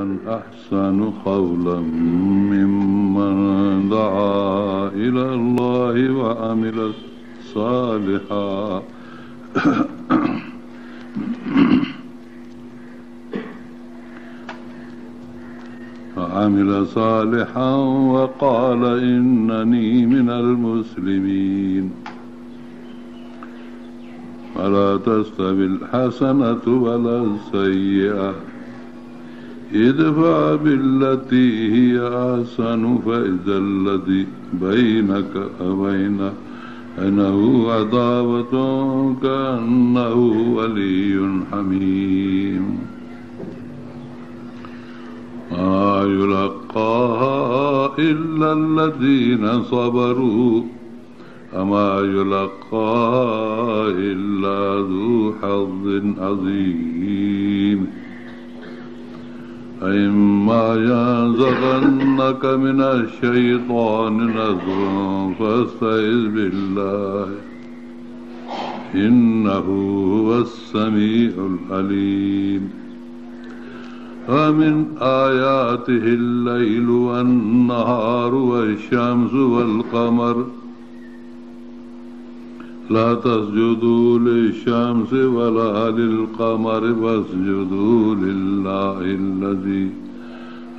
ومن أحسن قولا ممن دعا إلى الله وعمل صالحا وعمل صالحا وقال إنني من المسلمين. ولا تستوي الحسنة ولا السيئة، ادفع بالتي هي أحسن فإذا الذي بينك وبينه عداوة كأنه ولي حميم. ما يلقاها إلا الذين صبروا وما يلقاها إلا ذو حظ عظيم. فإما ينزغنك من الشيطان نزغ فاستعذ بالله إنه هو السميع العليم. ومن آياته الليل والنهار والشمس والقمر لا تسجدوا للشمس ولا للقمر واسجدوا لله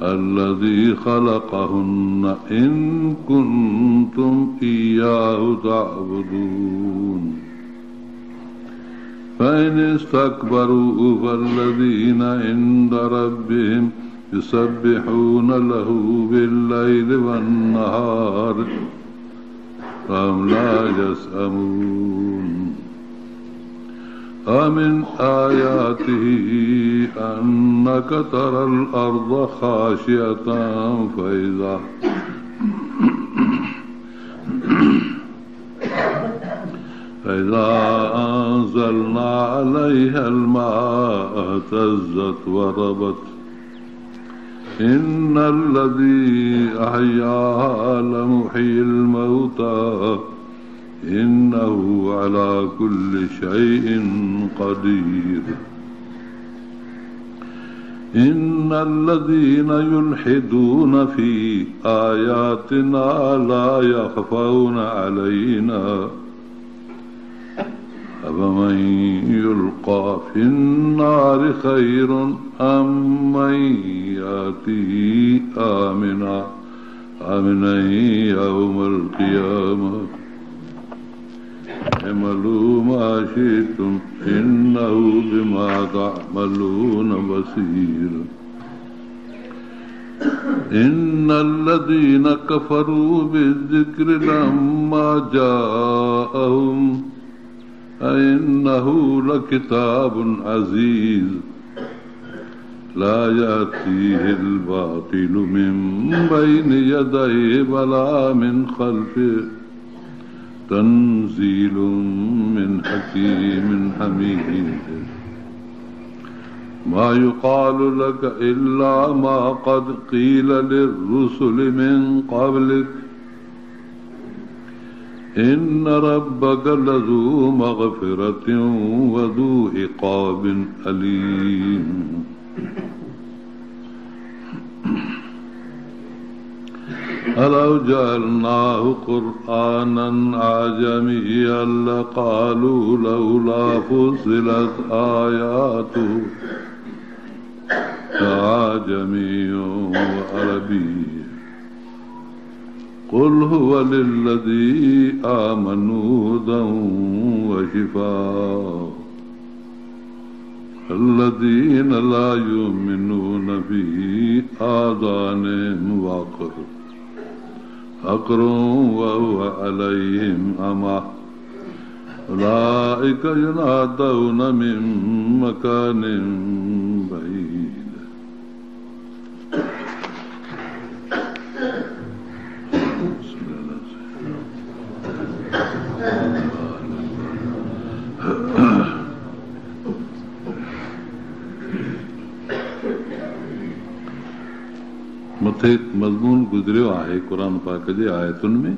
الذي خلقهن إن كنتم إياه تعبدون. فإن استكبروا فالذين عند ربهم يسبحون له بالليل والنهار فهم لا يسأمون. ومن آياته أنك ترى الأرض خاشعة فإذا أنزلنا عليها الماء اهتزت وربت إن الذي أحياها لمحيي الموتى إنه على كل شيء قدير. إن الذين يلحدون في آياتنا لا يخفون علينا أفمن يلقى في النار خير أم من يأتي آمنا يوم القيامة. اعملوا ما شئتم إنه بما تعملون بصير. إن الذين كفروا بالذكر لما جاءهم إنه لكتاب عزيز لا يأتيه الباطل من بين يديه ولا من خلفه تنزيل من حكيم حميد. ما يقال لك إلا ما قد قيل للرسل من قبلك إن ربك لذو مغفرة وذو عقاب أليم. ألو جعلناه قرآنا أعجميا لقالوا لولا فصلت آياته أعجمي وعربي. قل هو للذي آمنوا هدى وشفاء الذين لا يؤمنون في آذانهم وقر وهو عليهم عمى أولئك ينادون من مكان بعيد. मथे मज़मून गुज़रियो आहे क़ुर पाक जे आयतुनि में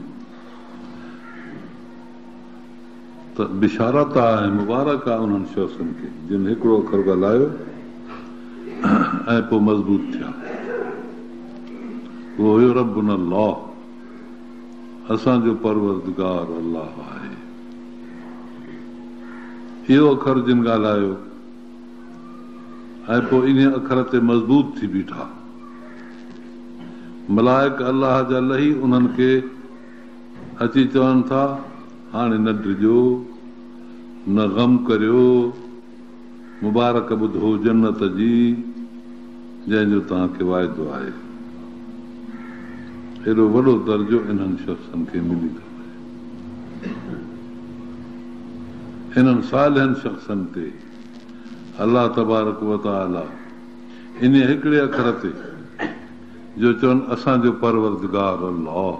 त बिशारत आहे, मुबारक आहे उन्हनि शख़्सनि खे जिन हिकिड़ो अखर ॻाल्हायो ۽ پوء مضبوط ٿيا. اهو هيو ربنا الله، اسان جو پروردگار الله آهي. اهو اکر جن ڳالهايو ۽ پوء انهيء اکر تي مضبوط ٿي بيٺا. ملائڪ الله جا لهي انهن کي اچي چون ٿا، هاڻي نه ڊڄو، نه غم ڪريو، مبارڪ ٻڌو جنت جي، جنهن جو توهان کي واعدو آهي. ايڏو وڏو درجو انهن شخصن کي ملي ٿو وڃي. انهن صالحن شخصن تي الله تبارڪ وتعاليٰ انهيء هڪڙي اکر تي جو چون اسان جو پروردگار الله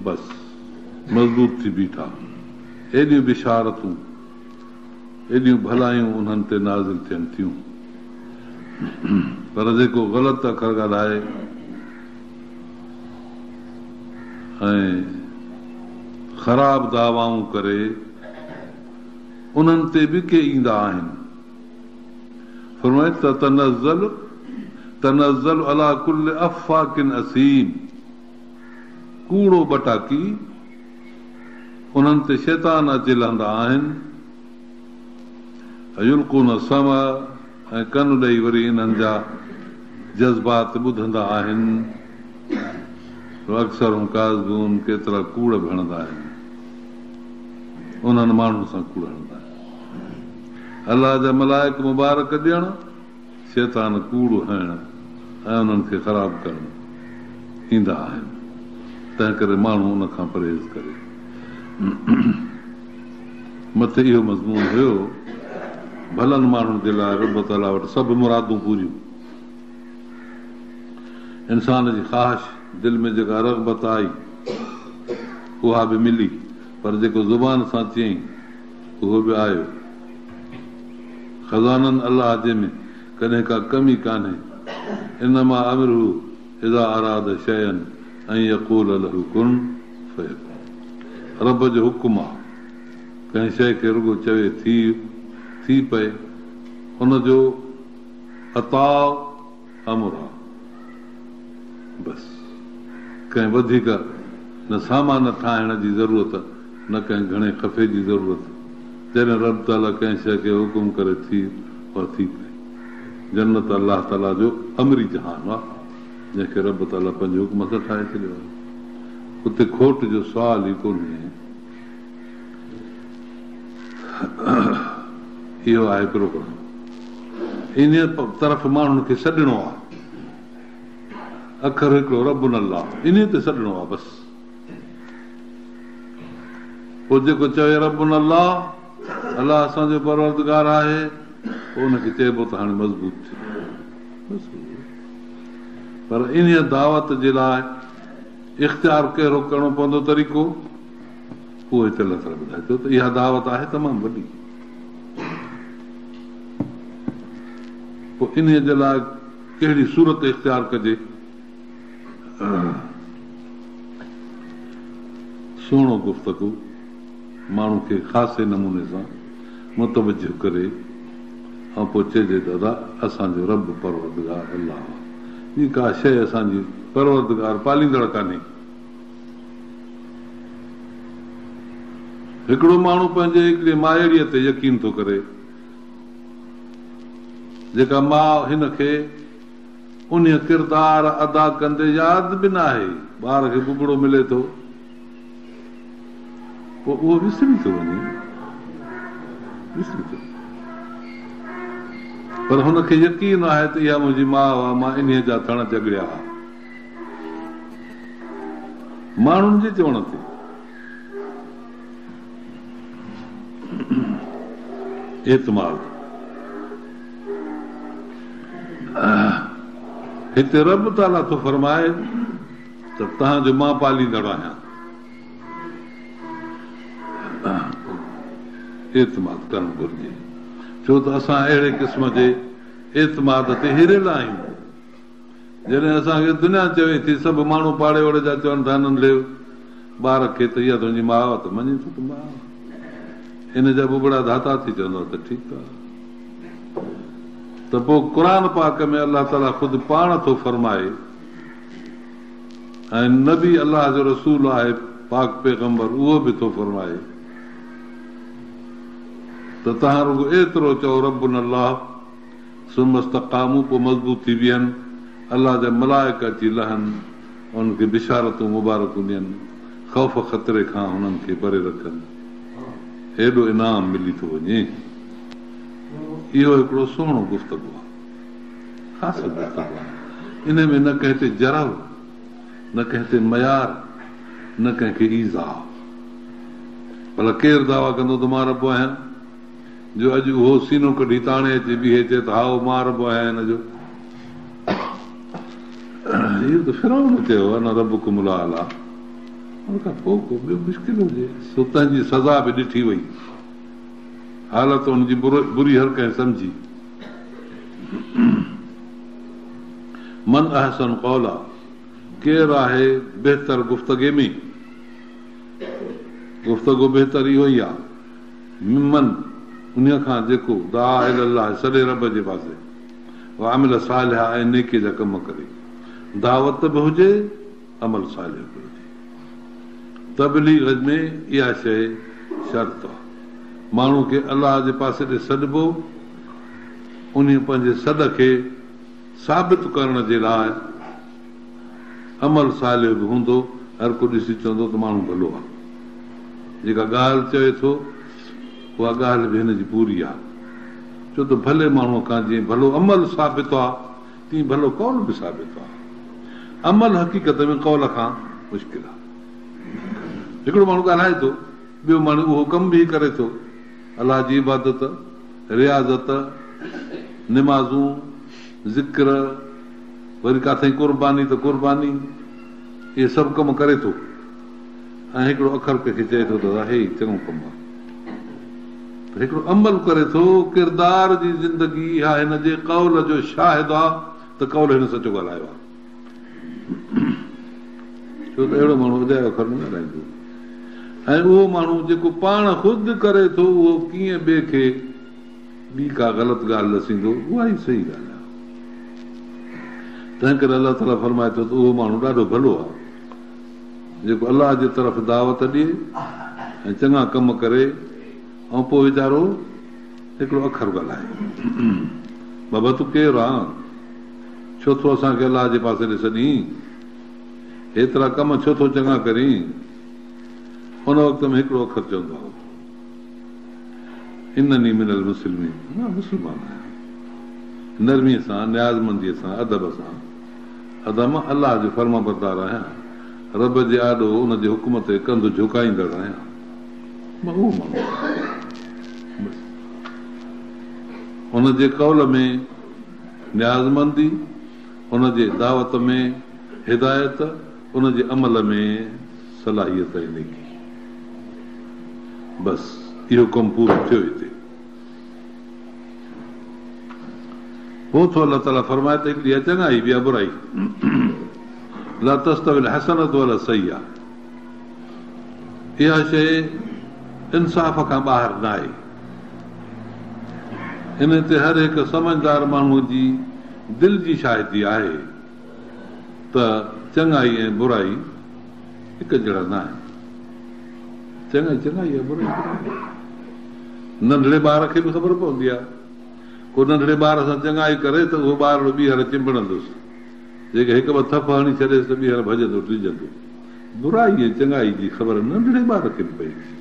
بس مضبوط ٿي بيٺا. ايڏيون بشارتون، ايڏيون ڀلايون انهن تي نازل ٿين ٿيون. پر جيڪو غلط اکر ڳالهائي ۽ خراب دعوائون ڪري انهن تي به ڪي ايندا آهن. فرمائي ته تنزل تنزل علي ڪل افاڪ اثيم ڪوڙو ٻٽاڪي انهن تي شيطان اچي لهندا آهن يلقون السمع ۽ ڪن ڏئي وري انهن جا جذبات ٻڌندا آهن واڪثرهم ڪاذبون ڪيترا ڪوڙ به هڻندا آهن انهن ماڻهن سان ڪوڙ هڻندا آهن الله جا ملائڪ مبارڪ ڏيڻ، شيطان ڪوڙ هڻڻ ۽ انهن کي خراب ڪرڻ ايندا آهن، تنهنڪري ماڻهو ان کان پرهيز ڪري. مٿي اهو مضمون هيو، ڀلن ماڻهن جي لاء رب تعاليٰ وٽ سڀ مرادون پوريون. انسان جي خواهش، دل ۾ جيڪا رغبت آئي، اها به ملي، پر جيڪو زبان سان چيائين، اهو به آيو. خزانن الله جي ۾ ڪڏهن ڪا ڪمي ڪانهي. انما امره اذا اراد شيئا ان يقول له ڪن فيڪون. رب جو حڪم آ، ڪنهن شيء کي رڳو چوي ٿيء، ٿي پئي. ان جو عطا امر آ. بس. ڪنهن وڌيڪ نه سامان ٺاهڻ جي ضرورت نه ڪنهن گهڻي خفي جي ضرورت. جڏهن رب تعاليٰ ڪنهن شيء کي حڪم ڪري ٿي اها ٿي پئي. جنت الله تعاليٰ جو امري جهان آ، جنهن کي رب تعاليٰ پنهنجي حڪم سان ٺاهي ڇڏيو آهي. اتي کوٽ جو سوال ئي ڪونهي. اهو آهي پروگرام. انهيء طرف ماڻهن کي سڏڻو آ. اکر هڪڙو ربنا الله انهيء تي سڏڻو آ بس. پوء جيڪو چوي ربنا الله، الله اسان جو پروردگار آهي، پوء ان کي چئبو ته هاڻي مضبوط ٿي بس. پر انهيء دعوت جي لاء اختيار ڪهڙو ڪرڻو پوندو طريقو، اهو هتي الله تعاليٰ ٻڌائي ٿو ته اها دعوت آهي تمام وڏي. پوء انهيء جي لاء ڪهڙي صورت اختيار ڪجي؟ سهڻو گفتگو ماڻهو کي خاصي نموني سان متوجه ڪري ۽ پوء چئجي ته ادا اسان جو رب پروردگار الله آهي ٻي ڪا شيء اسان جي پروردگار پاليندڙ ڪانهي. هڪڙو ماڻهو پنهنجي هڪڙي مائڙيء تي يقين ٿو ڪري جيڪا ماء هن کي انهيء ڪردار ادا ڪندي ياد به ناهي، ٻار کي ببڙو ملي ٿو، پوء اهو وسري ٿو وڃي، وسري ٿو وڃي. پر هن کي يقين آهي ته اها منهنجي ماء آ، مان انهيء جا ٿڻ چڳڙيا ها. ماڻهن جي چوڻ تي. اعتماد. هتي رب تعاليٰ ٿو فرمائي ته توهان جو مان پاليندڙ آهيان. اعتماد ڪرڻ گهرجي، ڇو ته اسان اهڙي قسم جي اعتماد تي هريل آهيون. جڏهن اسان کي دنيا چوي ٿي، سڀ ماڻهو پاڙي اوڙي جا چون ٿا ننڍڙي ٻار کي ته اها تنهنجي ماء آ ته مڃي ٿو ته ماء آ. ان جا ببڙا ڌاتا ٿي چوندو آ ته ٺيڪ آ. ته پوء قرآن پاڪ ۾ الله تعاليٰ خود پاڻ ٿو فرمائي ۽ نبي الله جو رسول آهي پاڪ پيغمبر اهو به ٿو فرمائي ته توهان رڳو ايترو چئو ربنا الله ثم استقاموا پوء مضبوط ٿي بيهن الله جا ملائڪ اچي لهن انهن کي بشارتون مبارڪون ڏين خوف خطري کان هنن کي پري رکن ايڏو انعام ملي ٿو وڃي. اهو هڪڙو سهڻو گفتگو آهي، خاص گفتگو آهي. انهي ۾ نه ڪنهن تي جرح، نه ڪنهن تي ميار، نه ڪنهن کي ايذاء. ڀلا ڪير دعويٰ ڪندو ته مان رب آهيان، جو اڄ اهو سينو ڪڍي تاڻي اچي بيهي چئي ته هائو مان رب آهيان هن جو. اهو ته فرعون چيو انا ربڪم الاعليٰ ان کان پوء ڪو ٻيو مشڪل هجي. سو تنهن جي سزا به ڏٺي وئي. حالت ان جي بري هر ڪنهن سمجهي. من احسن قولا ڪير آهي بهتر گفتگي ۾؟ گفتگو بهتر اهو ئي آهي ممن انهيء کان جيڪو دعا الي الله سڏي رب جي پاسي وعمل صالحا ۽ نيڪي جا ڪم ڪري دعوت به هجي عمل صالح به هجي. تبليغ ۾ اها شيء شرط آ. ماڻهو کي الله جي پاسي ڏي سڏبو، انهيء پنهنجي سڏ کي ثابت ڪرڻ جي لاء عمل صالح به هوندو، هر ڪو ڏسي چوندو ته ماڻهو ڀلو آ. جيڪا ڳالهه چوي ٿو، اها ڳالهه به هن جي پوري آ. ڇو ته ڀلي ماڻهوء کان جيئن ڀلو عمل ثابت آ، تيئن ڀلو قول به ثابت آ. عمل حقيقت ۾ قول کان مشڪل آ. هڪڙو ماڻهو ڳالهائي ٿو، ٻيو ماڻهو اهو ڪم به ڪري ٿو. الله جي عبادت، رياضت، نمازون، ذڪر، وري ڪاٿئين قرباني ته قرباني، اهي سڀ ڪم ڪري ٿو ۽ هڪڙو اکر ڪنهن کي چئي ٿو ته هي چڱو ڪم آ. ته هڪڙو عمل ڪري ٿو، ڪردار جي زندگي اها هن جي قول جو شاهد آ ته قول هن سچو ڳالهايو آ. ڇو ته اهڙو ماڻهو اجايو اکر نه ڳالهائيندو ۽ اهو ماڻهو جيڪو پاڻ خود ڪري ٿو اهو ڪيئن ٻئي کي ٻي ڪا غلط ڳالهه ڏسيندو، اها ئي صحيح ڳالهه آهي. تنهن ڪري الله تعاليٰ فرمائي ٿو ته اهو ماڻهو ڏاڍو ڀلو آهي جيڪو الله جي طرف دعوت ڏئي ۽ چڱا ڪم ڪري ۽ پوء ويچارو هڪڙو اکر ڳالهائي. بابا تون ڪير آن؟ ڇو ٿو اسان کي الله جي پاسي ڏي سڏين؟ هيترا ڪم ڇو ٿو چڱا ڪرين؟ ان وقت ۾ هڪڙو اکر چوندو آهي، انني من المسلمين، مان مسلمان آهيان. نرميء سان، نيازمنديء سان، ادب سان، ادا مان الله جو فرمانبردار آهيان، رب جي آڏو ان جي حڪم تي ڪنڌ جهڪائيندڙ آهيان. مان اهو ماڻهو آهيان. بس. ان جي قول ۾ نيازمندي، ان جي دعوت ۾ هدايت، ان جي عمل ۾ صلاحيت ۽ نيڪي. بس اهو ڪم پورو ٿيو هتي. پوء ٿو الله تعاليٰ فرمائي ته هڪڙي آهي چڱائي ٻي آهي برائي. لا تستوي الحسنة ولا السيئة اها شيء انصاف کان ٻاهر ناهي. ان تي هر هڪ سمجهدار ماڻهوء جي دل جي شاهدي آهي ته چڱائي ۽ برائي هڪ جهڙا نه آهن. چڱائي چڱائي آهي، برائي برائي آهي. ننڍڙي ٻار کي به خبر پوندي آهي. ڪو ننڍڙي ٻار سان چڱائي ڪري ته اهو ٻارڙو ٻيهر چنبڙندس. جيڪي هڪ ٻه ٿڦ هڻي ڇڏيس ته ٻيهر ڀڄندو ڊڄندو. برائي ۽ چڱائي جي خبر ننڍڙي ٻار کي به پئي ٿي.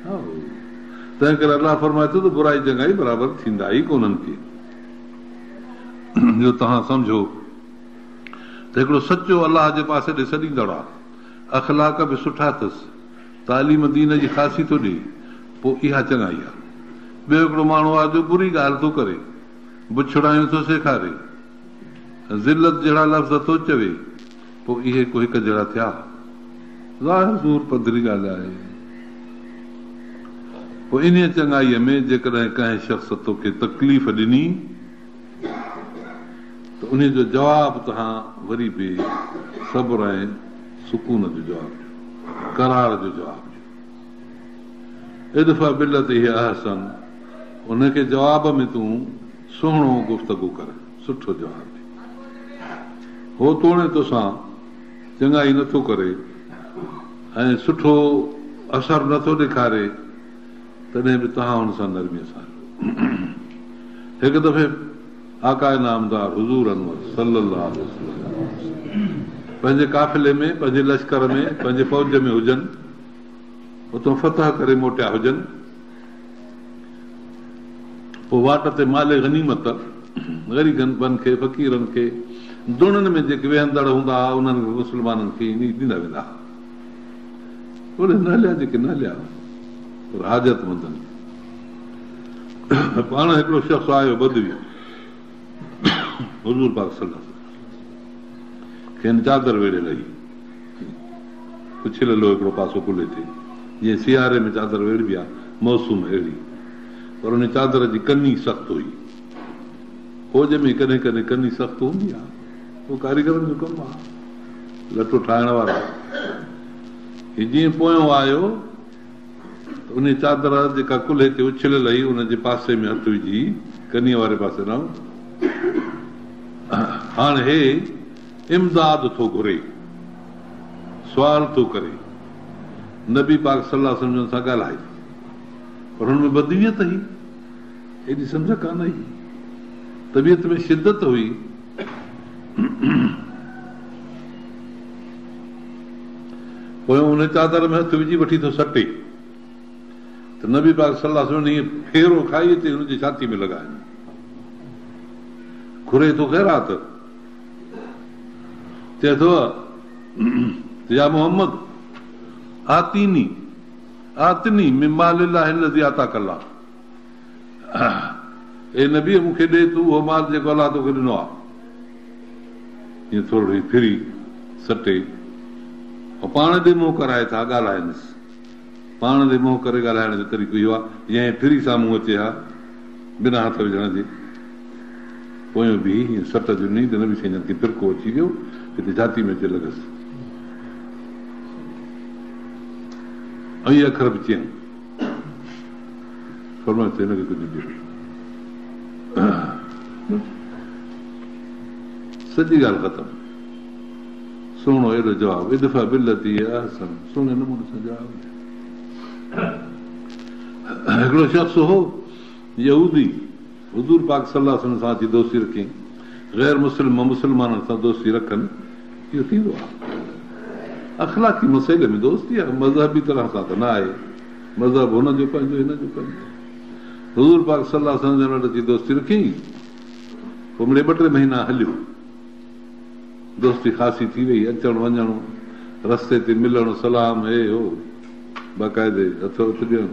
هائو، تنهن ڪري الله فرمائي ٿو ته برائي چڱائي برابر ٿيندا ئي ڪونهن ڪي. جو توهان سمجهو ته هڪڙو سچو الله جي پاسي ڏي سڏيندڙ آ، اخلاق به سٺا اٿس، تعليم دين جي خاصي ٿو ڏئي، پوء اها چڱائي آ. ٻيو هڪڙو ماڻهو آ جو بري ڳالهه ٿو ڪري، بڇڙايون ٿو سيکاري، ذلت جهڙا لفظ ٿو چوي، پوء اهي ڪو هڪ جهڙا ٿيا؟ ظاهر ظهور پڌري ڳالهه آهي. پوء انهيء چڱائيء ۾ جيڪڏهن ڪنهن شخص توکي تڪليف ڏني ته انهيء جو جواب توهان وري به صبر ۽ سڪون جو جواب ڏيو، قرار جو جواب ڏيو. ادفع بالتي هي احسن، ان کي جواب ۾ تون سهڻو گفتگو ڪر، سٺو جواب ڏي. هو توڻي توسان چڱائي نٿو ڪري ۽ سٺو اثر نٿو ڏيکاري، تڏهن به توهان هن سان نرميء سان هلو. هڪ دفعي آقاء نامدار حضور انور صلي الله عليه وسلم پنهنجي قافلي ۾، پنهنجي لشڪر ۾، پنهنجي فوج ۾ هجن، اتان فتح ڪري موٽيا هجن، پوء واٽ تي مال غنيمت غريبن کي، فقيرن کي، دڙن ۾ جيڪي ويهندڙ هوندا هئا، انهن کي مسلمانن کي ڏيندا ويندا هئا. اوڏي نه هليا جيڪي نه هليا پر حاجتمندن کي. پاڻ هڪڙو شخص آيو بدوي حضور پاڪ صلي الله عليه وسلم کين چادر ويڙهيل هئي، اڇليل هو هڪڙو پاسو ڪلهي تي، جيئن سياري ۾ چادر ويڙهبي آهي، موسم اهڙي، پر ان چادر جي ڪني سخت هئي. فوج ۾ ڪڏهن ڪڏهن ڪني سخت هوندي آهي، اهو ڪاريگرن جو ڪم آهي، لٽو ٺاهڻ وارا. هي جيئن پويون آيو ته انهيء چادر جيڪا ڪلهي تي اڇليل هئي، ان جي پاسي ۾ هٿ وجهي ڪنيء واري پاسي ڏانهن هاڻ هي امداد ٿو گهري، سوال ٿو ڪري، نبي پاڪ صلي الله عليه وسلم جن سان ڳالهائي ٿو، پر هن ۾ بدويت هئي، ايڏي سمجهه ڪانه هئي، طبيعت ۾ شدت هئي. پويان ان چادر ۾ هٿ وجهي وٺي ٿو سٽي ته نبي پاڪ صلي الله عليه وسلم ائين ڦيرو کائي اچي هن جي ڇاتي ۾ لڳائين. گهري ٿو خيرات. چئي ٿو ته يا محمد اعطني اعطني من مال الله الذي اعطاڪ الله اي نبي مون کي ڏي تون اهو مال جيڪو الله توکي ڏنو آهي. ائين ٿورڙو هي ڦري سٽي ۽ پاڻ ڏي منهن ڪرائي ٿا ڳالهائينس. پاڻ ڏي منهن ڪري ڳالهائڻ جو طريقو اهو آهي جيئن ڦري سامهون اچي ها بنا هٿ وجهڻ جي. پويون بيهي هيئن سٽ جو ڏني ته نبي سائين جن کي ڦرڪو اچي ويو هتي ڇاتي ۾ اچي لڳس. ۽ اهي اکر به چيائين. فرمايو ته هن کي ڪجهه ڏيو. سڄي ڳالهه ختم. سهڻو اهڙو جواب ادفع بالتي هي احسن سهڻي نموني سان جواب ڏي. هڪڙو شخص هو يهودي حضور پاڪ صلي الله عليه وسلم سان اچي دوستي رکيائين. غير مسلم مسلمانن سان دوستي رکن اهو ٿيندو آهي. اخلاقي مسئلي ۾ دوستي آهي مذهبي طرح سان ته نه آهي. مذهب هن جو پنهنجو هن جو پنهنجو. حضور پاڪ صلي الله عليه وسلم جن وٽ اچي دوستي رکيائين. پوء مڙئي ٻه ٽي مهينا هليو. دوستي خاصي ٿي وئي. اچڻ وڃڻ، رستي تي ملڻ، سلام هي هو، باقاعدي هٿ وٿ ڏيڻ.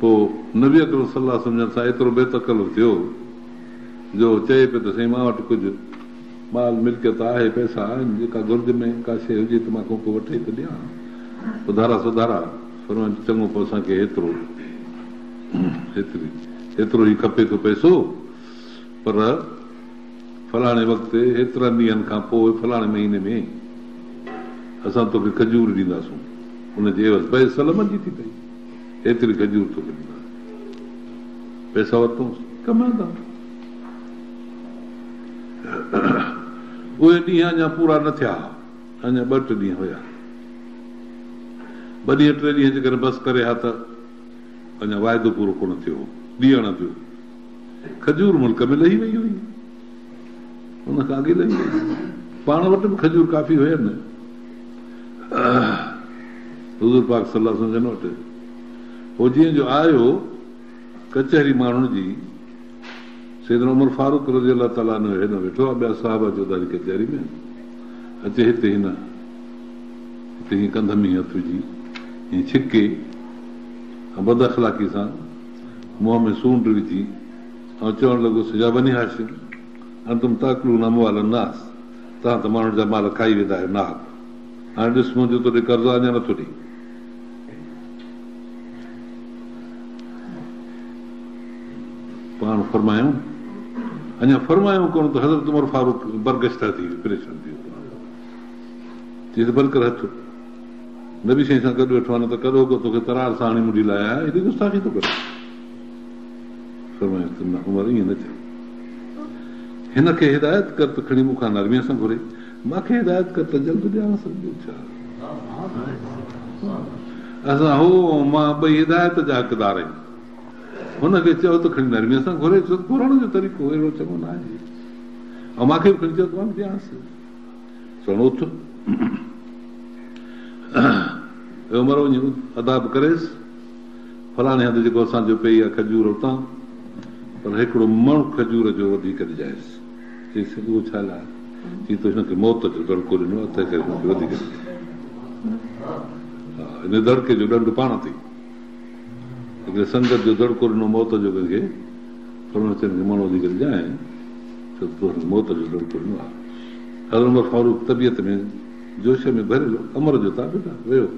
پوء نبي اڪرم صلي الله عليه وسلم جن سان ايترو بي تڪلف ٿيو جو چئي پيو ته سائين مان وٽ ڪجهه مال ملڪيت آهي، پئسا آهن، جيڪا گهرج ۾ ڪا شيء هجي ته مان ڪو ڪو وٺي ته ڏيان. اڌارا سڌارا فرمائن ته چڱو پوء اسان کي هيترو هيتري هيترو ئي کپي ٿو پئسو پر فلاڻي وقت هيترن ڏينهن کان پوء فلاڻي مهيني ۾ اسان توکي کجور ڏينداسون ان جي عيوض بيع سلم جي ٿي پئي هيتري کجور توکي ڏينداسون پئسا ورتائونس ڪم آندا اهي ڏينهن اڃا پورا نه ٿيا ها اڃا ٻه ٽي ڏينهن هيا. ٻه ڏينهن ٽي ڏينهن جيڪڏهن بس ڪري ها ته اڃا واعدو پورو ڪونه ٿيو هو. ڏيڻ جو کجور ملڪ ۾ لهي وئي هئي. ان کان اڳي لهي وئي. پاڻ وٽ به کجور ڪافي هين. حضور پاڪ صلي الله عليه وسلم جن وٽ هو جيئن جو آيو ڪچهري ماڻهن جي سيدنا عمر فاروق رضي الله تعالٰي عنه هيڏانهن ويٺو آهي ٻيا صحابه چوڌاري ڪچهري ۾ آهن. اچي هتي هن هتي هيئن ڪنڌ ۾ هٿ وجهي هيئن ڇڪي ۽ بد اخلاقي سان منهن ۾ سونڊ وجهي ۽ چوڻ لڳس يا بني هاشم انتم تاڪلون اموال الناس توهان ته ماڻهن جا مال کائي ويندا آهيو ناحق هاڻي ڏس منهنجو تو ڏي قرض آ اڃا نٿو ڏئين. پاڻ فرمايائون، اڃا فرمايائون ڪونه ته حضرت عمر فاروق برگشته ٿي ويو، پريشان ٿي ويو. چيس ته بند ڪر هٿ، نبي سائين سان گڏ ويٺو آهين نه ته ڪڏهوڪو توکي ترار سان هڻي منڍي لاهيان ها، هيڏي گستاخي ٿو ڪرين. فرمايو ته نه عمر ائين نه چئو. هن کي هدايت ڪر ته کڻي مون کان نرميء سان گهري، مان کي هدايت ڪر ته جلد ڏيانس، ٻيو ڇا؟ اسان هو ۽ مان ٻئي هدايت جا حقدار آهيون. هن کي چئو ته کڻي نرميء سان گهري، ڇو ته گهرڻ جو طريقو اهڙو چڱو نه آهي. ۽ مان کي به کڻي چئو ته مان به ڏيانس. سهڻو اٿ. اي عمر وڃي آداب ڪريس. فلاڻي هنڌ جيڪو اسان جو پئي آ کجور اتان پر هڪڙو مڻ کجور جو وڌيڪ ڏجانئس. چيس اهو ڇا لاء؟ چي تو هن کي موت جو دڙڪو ڏنو آ تنهن ڪري هن کي وڌيڪ ڏجانء. ها ان دڙڪي جو ڏنڊ پاڻ اٿئي. هڪڙي سنگت جو دڙڪو ڏنو موت جو ڪنهن کي پر هن چيو هن کي مڻ وڌيڪ ڏجانء ڇو ته تو هن کي موت جو دڙڪو ڏنو آ. حضرت عمر فاروق طبيعت ۾ جوش ۾ ڀريل امر جو تابعدار ويو.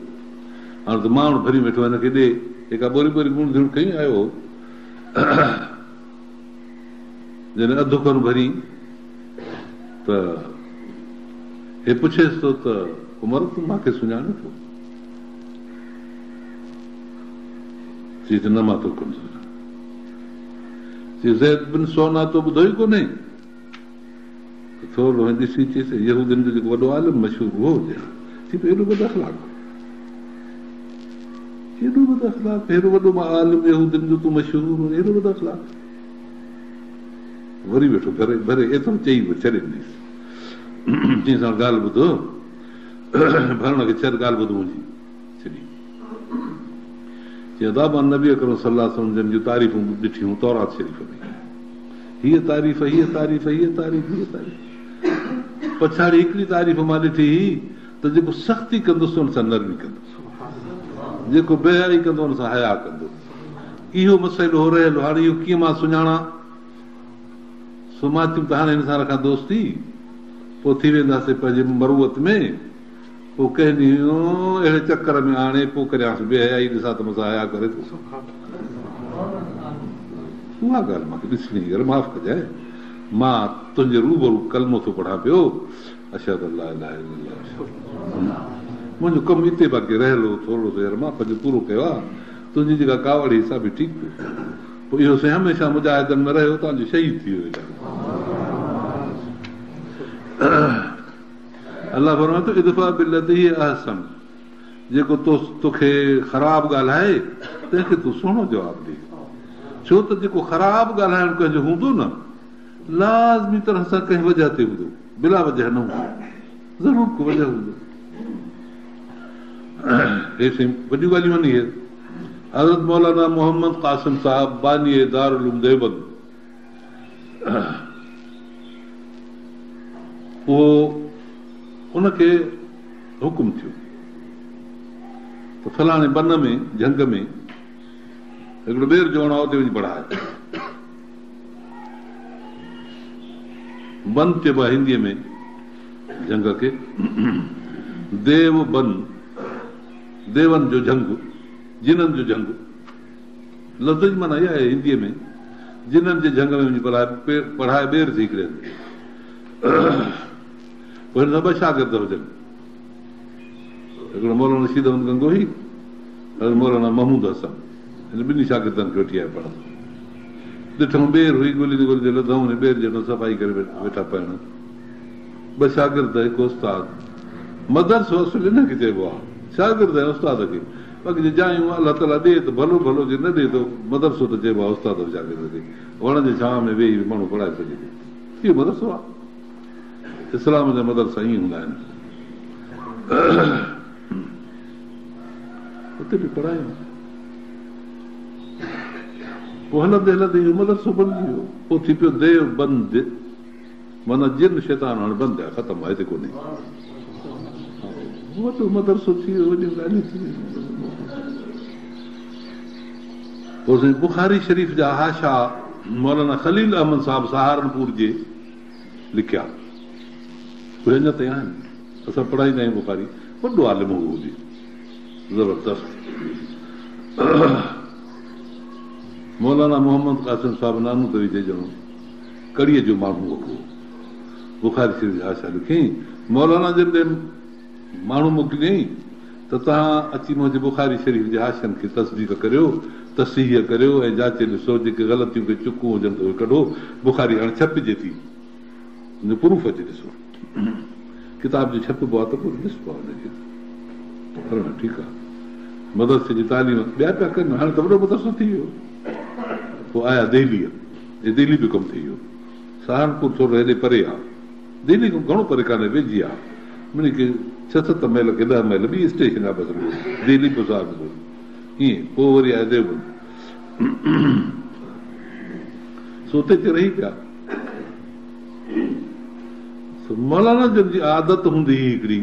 هاڻ ته ماڻ ڀري ويٺو هن کي ڏي. جيڪا ٻوري ٻوري ڳوڻ ڌيڻ کڻي آيو هو. جڏهن اڌ کن ڀري ته هي پڇيس ٿو ته عمر تون مان کي سڃاڻين ٿو؟ چيس نه مان توکي ڪونه سڃاڻان. چي زيد بن سعنا تو ٻڌو ئي ڪونهي؟ ته ٿورڙو هن ڏسي چيس، يهودين جو جيڪو وڏو عالم مشهور اهو هجي ها. چي پيو ايڏو بد اخلاق، ايڏو بد اخلاق، هيڏو وڏو عالم يهودين جو تون مشهور ايڏو بد اخلاق. وري ويٺو ڀري ڀري ايترو چئي به ڇڏي ڏنيس. چيس هاڻ ڳالهه ٻڌ، ڀرڻ کي ڇڏ، ڳالهه ٻڌ منهنجي. ڇڏي. چي ادا مان نبي اڪرم صلي الله عليه وسلم جن جون تعريفون ڏٺيون تورات شريف ۾. هيء تعريف، هيء تعريف، هيء تعريف، هيء تعريف. پڇاڙي هڪڙي تعريف مان ڏٺي هئي ته جيڪو سختي ڪندس ان سان نرمي ڪندس. جيڪو بي حيائي ڪندو ان سان حياء ڪندو. اهو مسئلو هو رهيل هاڻي اهو ڪيئن مان سڃاڻان؟ سو مان چيم ته هاڻي هن سان رکان دوستي، پوء ٿي وينداسين پنهنجي مروت ۾، پوء ڪنهن ڏينهن اهڙي چڪر ۾ آڻي پوء ڪريانس بي حيائي ڏسان ته مون سان حياء ڪري ٿو. اها ڳالهه مان کي ڏسڻي هئي. معاف ڪجانء مان تنهنجي روبرو ڪلمو ٿو پڙهان پيو اشهد ان لا اله الا الله منهنجو ڪم اتي باقي رهيل هو ٿورڙو سو يار مان پنهنجو پورو ڪيو آهي تنهنجي جيڪا ڪاوڙ هئي سا به ٺيڪ پيو پوء اهو سائين هميشه مجاهدن ۾ رهيو تان جو شهيد ٿي ويو ويچارو. الله فرمائي ٿو ادفع بالتي هي احسن جيڪو توکي خراب ڳالهائي تنهن کي تون سهڻو جواب ڏي ڇو ته جيڪو خراب ڳالهائڻ ڪنهن جو هوندو نه لازمي طرح سان ڪنهن وجه تي هوندو بلا وجه نه هوندو ضرور ڪو وجه هوندو هي سائين وڏيون ڳالهيون آهن اهي حضرت مولانا محمد قاسم صاحب باني دارالعلوم ديوبند اهو ان کي حڪم ٿيو ته فلاڻي بن ۾ جهنگ ۾ هڪڙو ٻير جو وڻ آهي اتي وڃي پڙهاء. بن چئبو آهي هنديء ۾ جهنگ کي. ديو بن، ديون جو جهنگ، جنن جو جهنگ. لفظ جي معنيٰ اها آهي هنديء ۾ جنن جي جهنگ ۾ وڃي پڙهاء ٻير ٿي هڪڙي هنڌ. پوء هن سان ٻه شاگرد هجن، هڪڙو مولانا رشيد احمد گنگوهي، حضرت مولانا محمود حسن. هن ٻنهي شاگردن کي وٺي آيو پاڻ سان. ڏٺائون ٻير هئي، ڳوليندي ڳوليندي لڌائون، ٻير جي هيٺان صفائي ڪري ويٺا پڙهن. ٻه شاگرد هڪ استاد. مدرسو اصل انهن کي چئبو آهي، شاگرد ۽ استاد کي. باقي جي جايون الله تعاليٰ ڏئي ته ڀلو ڀلو جي نه ڏئي ته مدرسو ته چئبو آهي استاد ۽ شاگرد کي. وڻ جي ڇانو ۾ ويهي به ماڻهو پڙهائي سگهي ٿو. اهو مدرسو آهي. اسلام جا مدرسا ائين هوندا آهن. اتي به پڙهايائون. پوء هلندي هلندي اهو مدرسو بڻجي ويو. پوء ٿي پيو ديو بند معنيٰ جن شيطان هاڻي بند آهي ختم آهي هتي ڪونهي. وڏو مدرسو ٿي ويو وڏيون ڳالهيون ٿي ويون. پوء سائين بخاري شريف جا حاشا مولانا خليل احمد صاحب سهارنپور جي لکيا اهي اڃا تائين آهن اسان پڙهائيندا آهيون بخاري وڏو عالم هو به زبردست مولانا محمد قاسم صاحب نانوتوي جي ڄڻو ڪڙيء جو ماڻهو هو بخاري شريف جا حاشا لکيائين مولانا جن ڏي ماڻهو موڪليائين ته توهان اچي منهنجي بخاري شريف جي حاشين کي تصديق ڪريو، تصحيح ڪريو ۽ جاچي ڏسو، جيڪي غلطيون ڪي چڪون هجن ته اهي ڪڍو، بخاري هاڻي ڇپجي ٿي، ان جو پروف اچي ڏسو. ڪتاب جو ڇپبو آهي ته پوء ڏسبو آهي ان کي. فرمايو ٺيڪ آهي. مدرسي جي تعليم ٻيا پيا ڪن، هاڻي ته وڏو مدرسو ٿي ويو. پوء آيا دهليء، دهلي به ڪم ٿي ويو. سهارنپور ٿورو هيڏي پري آهي. دهلي کان گهڻو پري ڪانهي، ويجهي آ. مڙئي ڪي ڇهه ست ميل ڪي ڏهه ميل ٻي اسٽيشن آ بس رڳو دهلي پوء سهارنپور ائين پوء وري آهي ديوبند سو اتي اچي رهي پيا. سو مولانا جن جي عادت هوندي هئي هڪڙي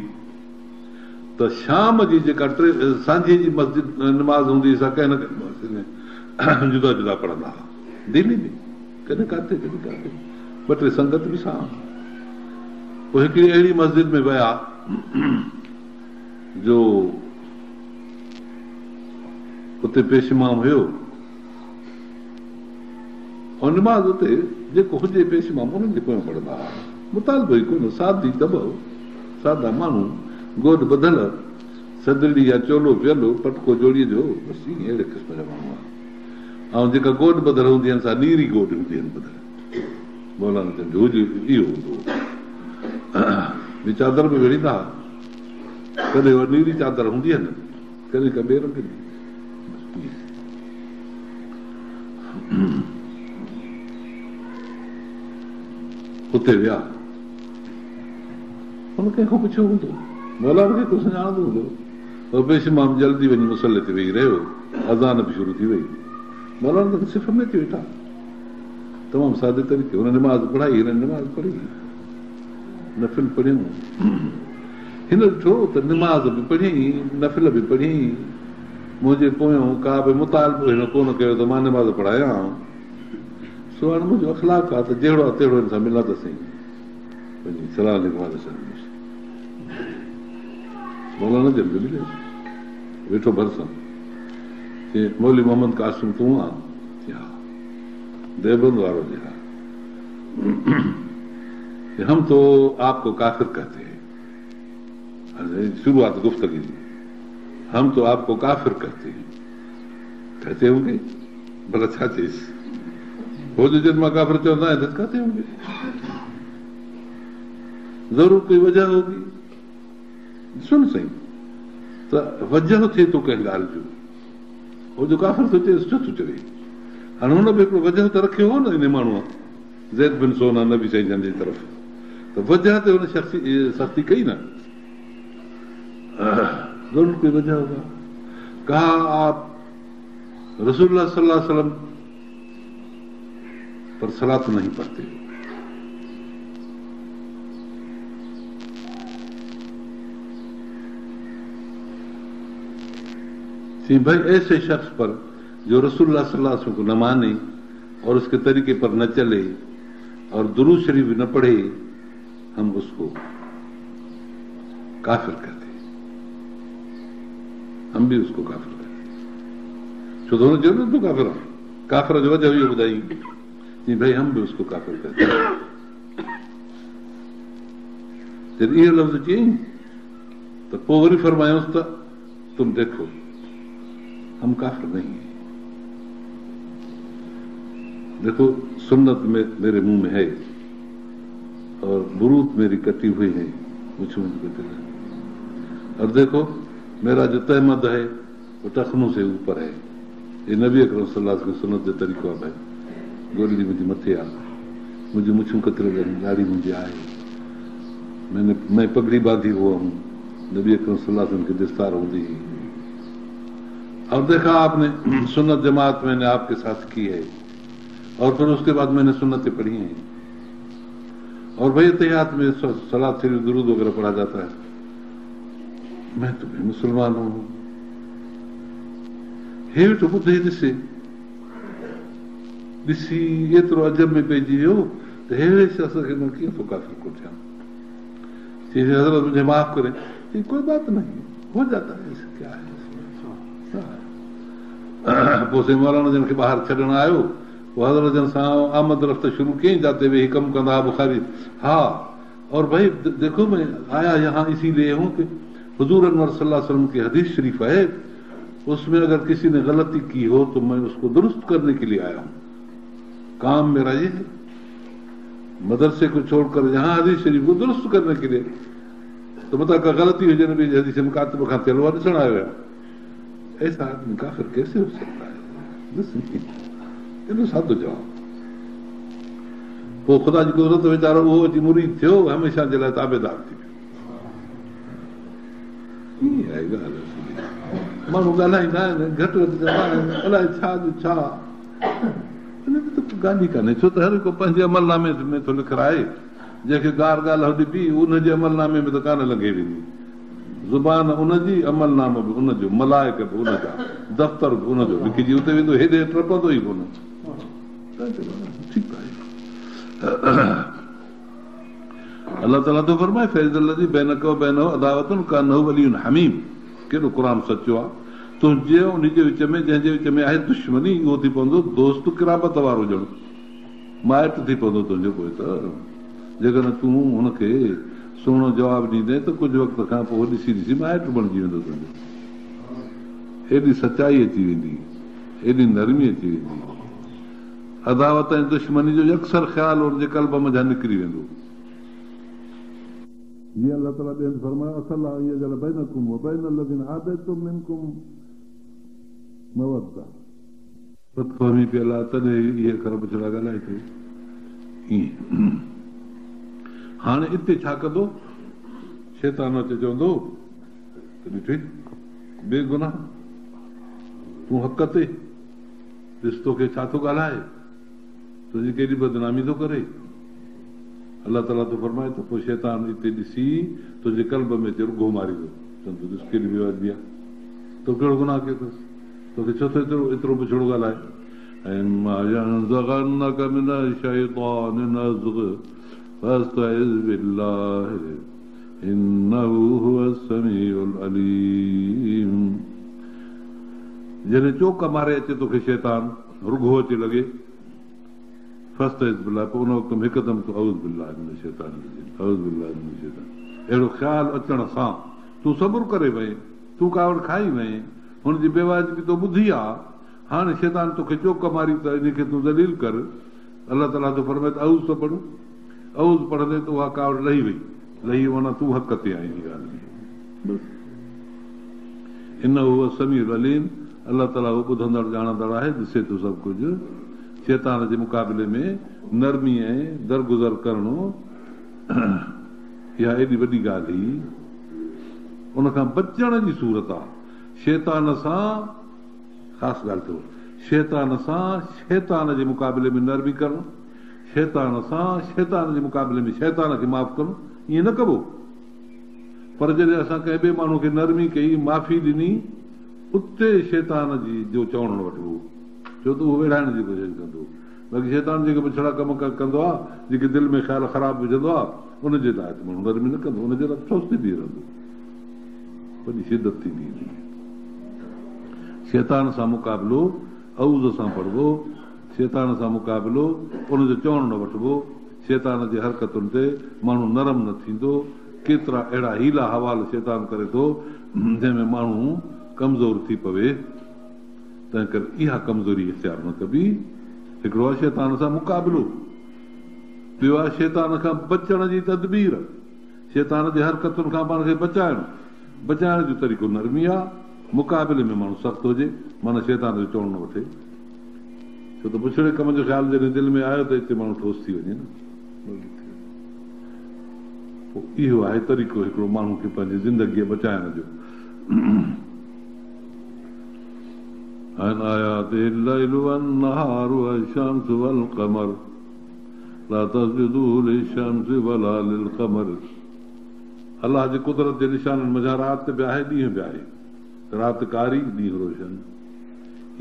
ته شام جي جيڪا ٽي سانجهي جي مسجد نماز هوندي هئي سا ڪنهن نه ڪنهن مسجد ۾ جدا جدا پڙهندا هئا دهلي ۾. ڪڏهن ڪاٿي ڪڏهن ڪاٿي ٻه ٽي سنگت به ساڻ. پوء هڪڙي اهڙي مسجد ۾ ويا جو اتي پيش امام هيو ۽ نماز اتي جيڪو هجي پيش امام انهن جي پويان پڙهندا هئا. مطالبو ئي ڪونه، سادي طبع، سادا ماڻهو، گوڏ ٻڌل، صدرڙي يا چولو پيل، پٽڪو جوڙيء جو، بس ائين اهڙي قسم جا ماڻهو هئا. ۽ جيڪا گوڏ ٻڌل هوندي هين سا نيري گوڏ هوندي هين ٻڌل. مولانا جن جو هجي اهو هوندو هو. ٻي چادر به ويڙهيندا ها. ڪڏهن اها نيري چادر هوندي هين ڪڏهن ڪا ٻئي رنگ جي. اتي ويا. هن ڪنهن کان پڇيو هوندو. مولانا کي ڪو سڃاڻندو هوندو. هو پيش امام جلدي وڃي مصلي تي ويهي رهيو. اذان به شروع ٿي وئي. مولانا ته صف ۾ اچي ويٺا. تمام سادي طريقي هن نماز پڙهائي، هنن نماز پڙهي، نفل پڙهيائون. هن ڏٺو ته نماز به پڙهيائين، نفل به پڙهيائين، منهنجي پويان ڪا به مطالبو هن ڪونه ڪيو ته مان نماز پڙهايان. سو هاڻي منهنجو اخلاق آهي ته جهڙو آهي تهڙو هن سان ملندس ۽ وڃي سلام عليڪم واري سان مليس. مولانا جن به مليس. ويٺو ڀرسان. چي مولوي محمد قاسم تون آن؟ چي ها. ديوبند وارو؟ جي ها. چي هم تو آپ ڪو ڪافر ڪهتي هين. شروعات گفتگي جي. هم تو آپ ڪو ڪافر ڪهتي هين. ڪهتي هونگي؟ ڀلا ڇا چئيس؟ هو جو جن مان ڪافر چوندا آهن ته ڪهتي هونگي. ضرور ڪوئي وجه هوگي. ڏسو نه سائين ته وجه ٿئي ٿو ڪنهن ڳالهه جو هو جو ڪافر ٿو چئيس ڇو ٿو چوي هاڻي هن به هڪڙو وجه ته رکيو هو نه ان ماڻهوء زيد بن سهنه نبي سائين جن جي طرف ته وجه تي هن شخصي سختي ڪئي نه ضرور ڪوئي وجه هوگا ڪها آپ رسول الله صلي الله عليه وسلم پر صلات نهين پڙهتي هو. چيائين ڀائي ايسي شخص پر جو رسول الله صلي الله عليه وسلم ڪو نه ماني اور اس ڪي طريقي پر نه چلي اور درود شريف به نه پڙهي هم اس ڪو ڪافر ڪهتي هين هم به اس ڪو ڪافر ڪهتي هين ڇو ته هن چيو نه تون ڪافر آهين ڪافر جو وجه اهو ٻڌائين چي ڀئي هم به اس ڪو ڪافر ڪهتي هين جڏهن اهو لفظ چيائين ته پوء وري فرمايوس ته تم ديکو هم ڪافر نهين هين ديکو سنت ميري منه ۾ هي اور بروت ميري ڪٽي هوئي هي مڇون منهنجي ڪٽيل آهن اور ديکو ميرا جو تهمد هي وہ ٽخنون سي اوپر هي هي نبي اڪرم صلي الله عليه وسلم سنت جو طريقو آهي ڀائي گوڏڙي منهنجي مٿي آهي منهنجون مڇون ڪتريل آهن ڏاڙهي منهنجي آهي مين مين پگڙي بانڌي هوا هون نبي اڪرم صلي الله عليه وسلم کي دستار هوندي هئي اور ديکا آپ ني سنت جماعت مين ني آپ ڪي ساٿ ڪي هي اور ڦر اس ڪي بعد مين ني سنتين پڙهي هين اور ڀئي اتحيات ۾ صلات شريف درود وغيره پڙها جاتا هي مين تو ڀي مسلمان هون هي ويٺو ٻڌي ڏسي ڏسي ايترو عجب ۾ پئجي ويو ته ههڙي شخص کي مان ڪيئن ٿو ڪافر ڪوٺيان چي حضرت مجهي معاف ڪري چي ڪوئي بات نهين هو جاتا هي ڪيا هي پوء سائين مولانا جن کي ٻاهر ڇڏڻ آيو پوء حضرت جن سان آمد رفت شروع ڪيائين جاتي ويهي ڪم ڪندا ها بخاري ها اور ڀئي ديکو مين آيا يهان اسي ليي هون ڪه हुजूर अनवर सल्लल्लाहु अलैहि वसल्लम की हदीस शरीफ है, उसमें अगर किसी ने गलती की हो तो मैं उसको दुरुस्त करने के लिए आया हूँ। काम मेरा ये है, मदरसे को छोड़कर यहाँ हदीस शरीफ को दुरुस्त करने के लिए। त मतां का ग़लती हुजे नबी जी हदीस में कातिब खां थियल उहा ॾिसण आयो आहियां। ऐसा आदमी काफ़िर कैसे हो सकता है? एॾो सादो जवाबु। पोइ ख़ुदा जी कुदरत वीचारो उहो अची मुरीद थियो, हमेशा जे लाइ ताबेदार थी वियो। ईअं आहे ॻाल्हि। माण्हू ॻाल्हाईंदा आहिनि, घटि वधि चवंदा आहिनि, अलाए छा जो छा, हिन में त ॻाल्हि ई कान्हे। छो त हर हिकु पंहिंजे अमलनामे में थो लिखाए। जंहिंखे गार ॻाल्हि ॾिबी उनजे अमलनामे में त कान लंघे वेंदी। ज़ुबान उनजी, अमलनामो बि उनजो, मलाइक बि उनजा, दफ़्तर बि उनजो लिखिजी उते वेंदो, हेॾे टपंदो ई कोन। ठीकु आहे। अलाह ताला थो फरमाए फैज़ लज़ी बैनक व बैनहु अदावतुन कअन्नहु वलियुन हमीम। केॾो क़ुर सचो आहे। तुंहिंजे उन जे विच में जंहिंजे विच में आहे दुश्मनी, उहो थी पवंदो दोस्त किराबत वारो, ॼण माइट थी पवंदो तुंहिंजो। पोइ त जेकॾहिं तूं हुनखे सुहिणो जवाबु ॾींदे त कुझु वक़्त खां पोइ ॾिसी ॾिसी माइट बणिजी वेंदो तुंहिंजो। एॾी सचाई अची वेंदी, एॾी नरमी अची वेंदी, अदावत ऐं दुश्मनी जो अक्सर ख़्यालु हुनजे क़ल्ब मंझां निकिरी वेंदो। जीअं अलाह ताला ॿिए हंधि फरमायो असल्लाह यजअल बैनकुम व बैन लज़ीना आदैतुम मिनकुम मवद्दा। बदफ़हमी पियल आहे तॾहिं इहे अखर बछड़ा ॻाल्हाए थो। ईअं हाणे हिते छा कंदो? शैतान अचे चवंदो त ॾिठई बेगुनाह तूं हक़ ते, ॾिस तोखे छा थो ॻाल्हाए, तुंहिंजी केॾी बदनामी थो करे। अलाह ताला थो फरमाए त पोइ शैतान हिते ॾिसी तुंहिंजे क़ल्ब में अचे रुघो मारींदो, चवंदो ॾिस केॾी बेवाज़बी आहे, तो कहिड़ो गुनाह कयो अथसि, तोखे छो थो एतिरो एतिरो बछड़ो ॻाल्हाए। फस्तइज़ बिल्लाह इन्नहु हुवस समीउल अलीम। जॾहिं चोक मारे अचे तोखे शैतान, रुघो अचे लॻे, फस्तइज़ बिल्लाह, पोइ उन वक़्त में हिकदमि तूं औज़ बिल्लाह मिनश शैतानिर रजीम, औज़ बिल्लाह मिनश शैतान, अहिड़ो ख़्यालु अचण सां तूं सब्र करे वई, तूं कावड़ खाई वई, हुनजी बेवाज़बी तो ॿुधी आहे, हाणे शैतान तोखे चोक मारी त इन खे तूं ज़लील कर। अलाह ताला थो फरमाए त औज़ थो पढ़, औज़ पढ़ंदे त उहा कावड़ लही वई, लही माना तूं हक़ ते आहीं इन ॻाल्हि में। बसि इन हुव समीउल अलीम, अलाह ताला उहो ॿुधंदड़ ॼाणंदड़ आहे, ॾिसे थो सभु कुझु। शैतान जे मुक़ाबले में नरमी ऐं दरगुज़र करिणो इहा एॾी वॾी ॻाल्हि हुई, उन खां बचण जी सूरत आहे। शैतान सां ख़ासि ॻाल्हि अथव, शैतान सां शैतान जे मुक़ाबले में नरमी करणु, शैतान सां शैतान जे मुक़ाबले में शैतान खे माफ़ करणु, ईअं न कबो। पर जॾहिं असां कंहिं ॿिए माण्हू खे नरमी कई, माफ़ी ॾिनी, उते शैतान जी जो चवणु न वठिबो, छो त उहो विड़ाइण जी कोशिशि कंदो। बाक़ी शैतान जेके बछड़ा कम कंदो आहे, जेके दिलि में ख़्याल ख़राबु विझंदो आहे, उनजे लाइ त माण्हू नरमी न कंदो, उनजे लाइ ठोस थी बीह रहंदो, वॾी शिदत थींदी। शैतान सां मुक़ाबिलो औज़ सां पढ़िबो, शैतान सां मुक़ाबिलो उनजो चवणु न वठिबो, शैतान जी हरकतुनि ते माण्हू नरम न थींदो। केतिरा अहिड़ा हीला हवाल शैतान करे थो जंहिंमें माण्हू कमज़ोर थी पवे, तंहिं करे इहा कमज़ोरी इख़्तियार न कबी। हिकिड़ो आहे शैतान सां मुक़ाबिलो, ॿियो आहे शैतान खां बचण जी तदबीर, शैतान जी हरकतुनि खां पाण खे बचाइणु। बचाइण जो तरीक़ो नरमी आहे, मुक़ाबिले में माण्हू सख़्तु हुजे, माना शैतान जो चवणु न वठे, छो त बछड़े कम जो ख़्यालु जॾहिं दिलि में आयो त हिते माण्हू ठोस थी वञे न। पोइ इहो आहे तरीक़ो हिकिड़ो माण्हू खे पंहिंजी ज़िंदगीअ बचाइण जो। अलाह जी कुदरत जे निशाननि मंझां राति बि आहे, ॾींहुं बि आहे, राति कारी ॾींहुं रोशन।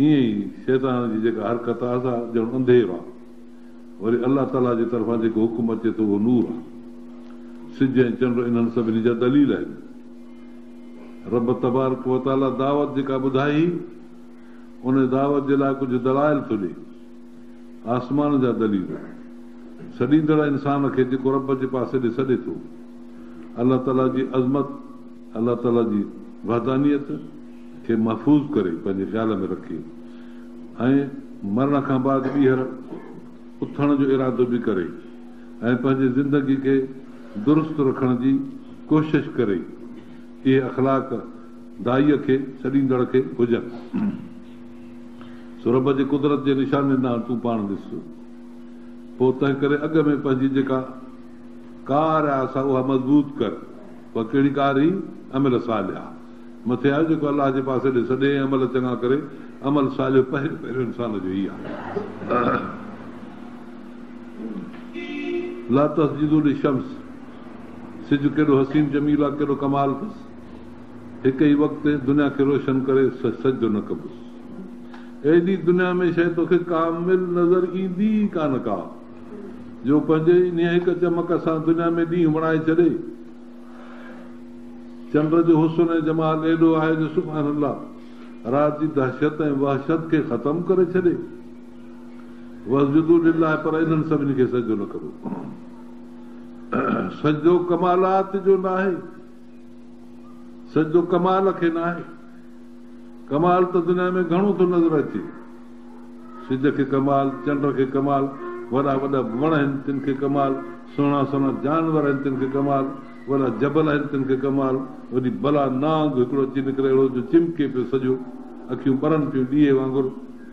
ईअं ई शैतान जी जेका हरकत आहे सा ॼण अंधेरो आहे, वरी अलाह ताला जे तरफ़ां जेको हुकुम अचे थो उहो नूर आहे। सिज ऐं चंड इन्हनि सभिनी जा दलील आहिनि। रब तबारक व तआला दावत जेका ॿुधाई उन दावत जे लाइ कुझु दलाइल थो ॾिए, आसमान जा दलील। सॾींदड़ इंसान खे जेको रब जे पासे ॾे सॾे थो, अलाह ताला जी अज़मत الله تعاليٰ جي وحدانيت کي محفوظ ڪري پنهنجي خيال ۾ رکي ۽ مرڻ کان بعد ٻيهر اٿڻ جو ارادو به ڪري ۽ پنهنجي زندگي کي درست رکڻ جي ڪوشش ڪري. اهي اخلاق داعيء کي، سڏيندڙ کي، هجن. سو رب جي قدرت جي نشانين ڏانهن تون پاڻ ڏس. پوء تنهنڪري اڳ ۾ پنهنجي جيڪا ڪار آهي سا اها مضبوط ڪر. اها ڪهڙي ڪار هئي؟ عمل صالح. مٿي آيو جيڪو الله جي پاسي ڏي سڏي ۽ عمل چڱا ڪري. عمل صالح پهريون پهريون انسان جو هي آهي. لا تسجدوا للشمس سج ڪيڏو حسين جميل آ ڪيڏو ڪمال اٿس. هڪ ئي وقت دنيا کي روشن ڪري سجدو نه ڪبس. ايڏي دنيا ۾ شيء توکي ڪامل نظر ايندي ئي ڪانه ڪا، جو پنهنجي انهيء هڪ چمڪ سان دنيا ۾ ڏينهن بڻائي ڇڏي. چنڊ جو حسن ۽ جمال ايڏو آهي جو سبحان الله رات جي دهشت ۽ وحشت کي ختم ڪري ڇڏي. واسجدوا لله پر انهن سڀني کي سجدو نه ڪبو. سجدو ڪمالات جو ناهي. سجدو ڪمال کي ناهي. ڪمال ته دنيا ۾ گهڻو ٿو نظر اچي. سج کي ڪمال، چنڊ کي ڪمال، وڏا وڏا وڻ آهن تن کي ڪمال، سهڻا سهڻا جانور آهن تن کي ڪمال، وڏا جبل آهن تن کي ڪمال، وڏي بلا نانگ هڪڙو اچي نڪري اهڙو جو چمڪي پيو سڄو، اکيون ٻرن پيون ڏيئي وانگر.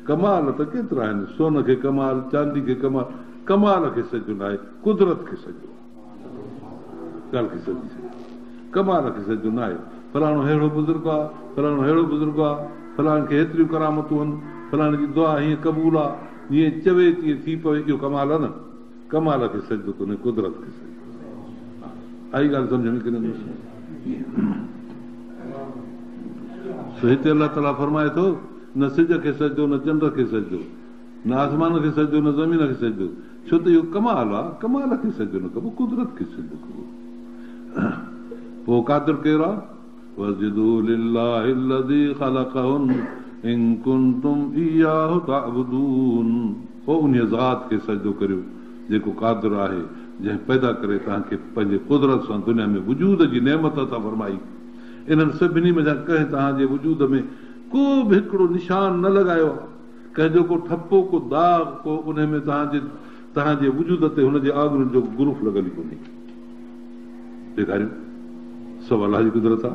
ڪمال ته ڪيترا آهن، سون کي ڪمال، چاندي کي ڪمال، ڪمال کي سجدو ناهي، قدرت کي سجدو آهي. ڳالهه کي سمجهي ڇڏيو. ڪمال کي سجدو ناهي. فلاڻو ههڙو بزرگ آ، فلاڻو ههڙو بزرگ آ، فلاڻي کي هيتريون ڪرامتون هن، فلاڻي جي دعا هيئن قبول آ، جيئن چوي تيئن ٿي پوي، اهو ڪمال آ نه. ڪمال کي سجدو ڪونهي، قدرت کي سجدو آ. آئي ڳالهه سمجهه ۾ ڪي نه؟ سو هتي الله تعاليٰ فرمائي ٿو، نه سج کي سجدو، نه چنڊ کي سجدو. نه آسمان کي سجدو نه زمين کي سجدو، ڇو ته اهو ڪمال آ، ڪمال کي سجدو نه ڪبو، قدرت کي سجدو ڪبو. پوء قادر ڪير آ؟ واسجدوا لله الذي خلقهن ان ڪنتم اياه تعبدون پوء انهيء ذات کي سجدو ڪريو جيڪو قادر آهي، جنهن پيدا ڪري توهان کي پنهنجي قدرت سان دنيا ۾ وجود جي نعمت عطا فرمائي. انهن سڀني منجهان ڪنهن توهان جي وجود ۾ ڪو به هڪڙو نشان نه لڳايو آ. ڪنهن جو ڪو ٺپو، ڪو داغ، ڪو انهي ۾ توهان جي توهان جي وجود تي هن جي آڱرين جو ڪو گروف لڳل ئي ڪونهي. ڏيکاريو. سڀ الله جي قدرت آ.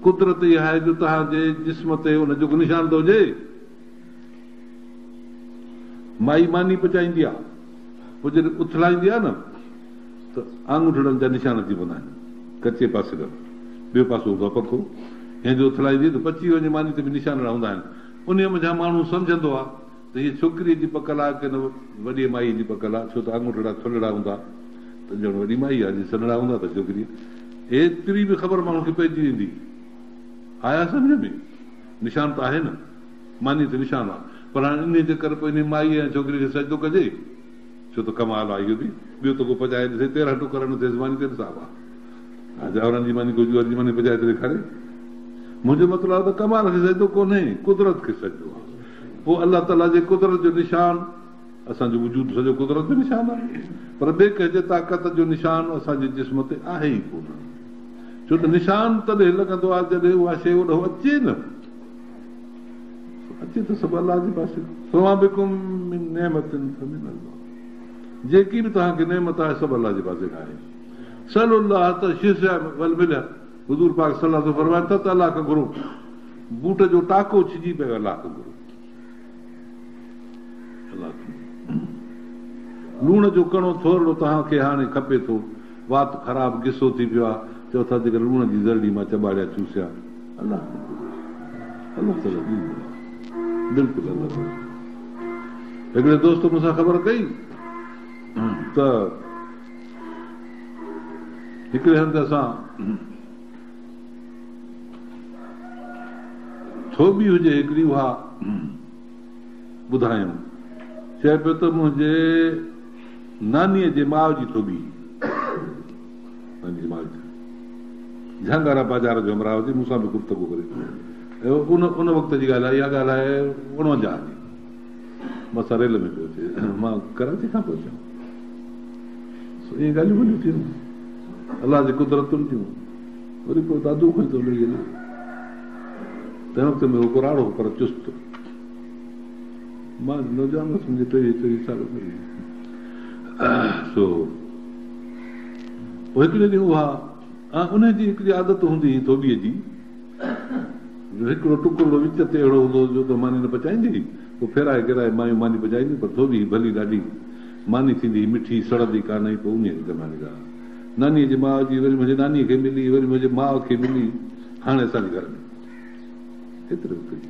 قدرت اها آهي جو توهان جي جسم تي ان جو ڪو نشان ته هجي. مائي ماني پچائيندي آ، پوء جڏهن اٿلائيندي آ نه ته آڱوٺڙن جا نشان اچي پوندا آهن ڪچي پاسي طرف. ٻيو پاسو هوندو آ پڪو. هيئن جو اٿلائيندي ته پچي وڃي ماني ته به نشان اهڙا هوندا آهن. انهيء منجهان ماڻهو سمجهندو آ ته هيء ڇوڪريء جي پڪل آ ڪي نه وڏيء مائيء جي پڪل آ، ڇو ته آڱوٺڙا ٿلهڙا هوندا ته ڄڻ وڏي مائي آ، جي سنهڙا هوندا ته ڇوڪريء. ايتري به خبر ماڻهو کي پئجي ويندي. آيا سمجهه ۾؟ نشان ته آهي نه. مانيء تي نشان آ. پر هاڻي انهيء جي ڪري پوء انهيء مائيء يا ڇوڪريء کي سجدو ڪجي؟ ڇو ته ڪمال آ اهو به. ٻيو ته ڪو پچائي ڏسي، 13 ٽڪر نه ٿئيس ماني تڏهن صاحب آ. ها چانورن جي ماني ڪو جوئر جي ماني پچائي ته ڏيکاري. منهنجو مطلب آهي ته ڪمال کي سجدو ڪونهي، قدرت کي سجدو آهي. پوء الله تعاليٰ جي قدرت جو نشان اسان جو وجود سڄو قدرت جو نشان آهي، پر ٻئي ڪنهن جي طاقت جو نشان اسان جي جسم تي آهي ئي ڪونه. ڇو ته نشان تڏهن لڳندو آهي جڏهن اها شيء اوڏانهن اچي نه. اچي ته سڀ الله جي پاسي. فما بڪم من نعمت فمن الله جيڪي به توهان کي نعمت آهي سڀ الله جي پاسي کان آهي. سلوا الله الشسع والملح حضور پاڪ صلي الله عليه وسلم فرمائن ٿا ته الله کان گهرو بوٽ جو ٽاڪو ڇڄي پيو الله کان گهرو الله کان لوڻ جو ڪڻو ٿورڙو توهان کي هاڻي کپي ٿو وات خراب گسو ٿي پيو آهي چئو ٿا جيڪر لوڻ جي ذرڙي مان چٻاڙيان چوسيان الله کان گهرو الله تعالي ڏيندو آهي بلڪل الله تعالي هڪڙي دوست مون سان خبر ڪئي ته هڪڙي هنڌ اسان ٿوٻي هجي هڪڙي اها ٻڌايائون چئي پيو ته منهنجي نانيء جي ماء جي ٿوٻي ناني جي ماء جي جهانگارا بازار جو همراهه هجي مون سان به گفتگو ڪري ان ان وقت جي ڳالهه آهي اها ڳالهه آهي 49 جي مون سان ريل ۾ پيو اچي مان ڪراچي کان پيو اچان سو ائين ڳالهيون وڏيون ٿيون الله جي قدرتن جون. وري پوء دادوء کان ئي ٿو لهي هليو. تنهن وقت ۾ هو ڪراڙو هو پر چست. مان نوجوان هوس، منهنجي ٽيويهه چوويهه سال عمر هئي. سو پوء هڪڙي ڏينهن اها انهي جي هڪڙي عادت هوندي هئي ڌوٻيء جي جو هڪڙو ٽڪرڙو وچ تي اهڙو هوندو هو جو ته ماني نه پچائيندي هئي. پوء ڦيرائي گهيرائي مايون ماني پچائينديون پر ڌوٻي هئي ڀلي ڏاڍي. ماني ٿيندي هئي مٺي، سڙندي ڪانه هئي. پوء انهيء زماني جا نانيء جي ماء جي وري منهنجي نانيء کي ملي، وري منهنجي ماء کي ملي، هاڻي اسان جي گهر ۾ ايتري وقت جي.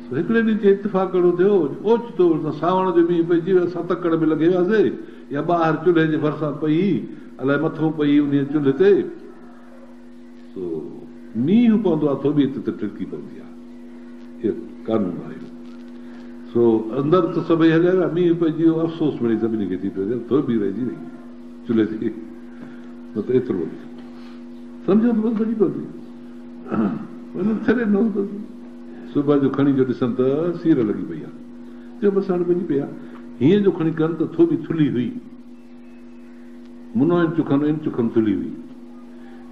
سو هڪڙي ڏينهن چي اتفاق اهڙو ٿيو جو اوچتو سانوڻ جو مينهن پئجي ويو، اسان تڪڙ ۾ لڳي وياسي، اها ٻاهر چلهي جي ڀرسان پئي هئي، الائي مٿئون پئي هئي انهيء چلهه تي. سو مينهن پوندو آهي ٿوٻيء تي ته ٽڙڪي پوندي آهي، اهو قانون آهي اهو. سو اندر ته سڀئي هليا ويا، مينهن پئجي ويو، افسوس مڙئي سڀني کي ٿي پيو ته ٿوٻي رهجي وئي چلهي تي، نه ته ايترو وقت سمجهو ته بس بچي پوندي. انهن ڇڏي ڏنو بس. صبح جو کڻي جو ڏسن ته سير لڳي پئي آهي. چيو بس هاڻي بچي پئي آهي. هيئن جو کڻي ڪن ته ٿوٻي ٿلهي هئي. منو انچ کن انچ کن ٿلهي هئي.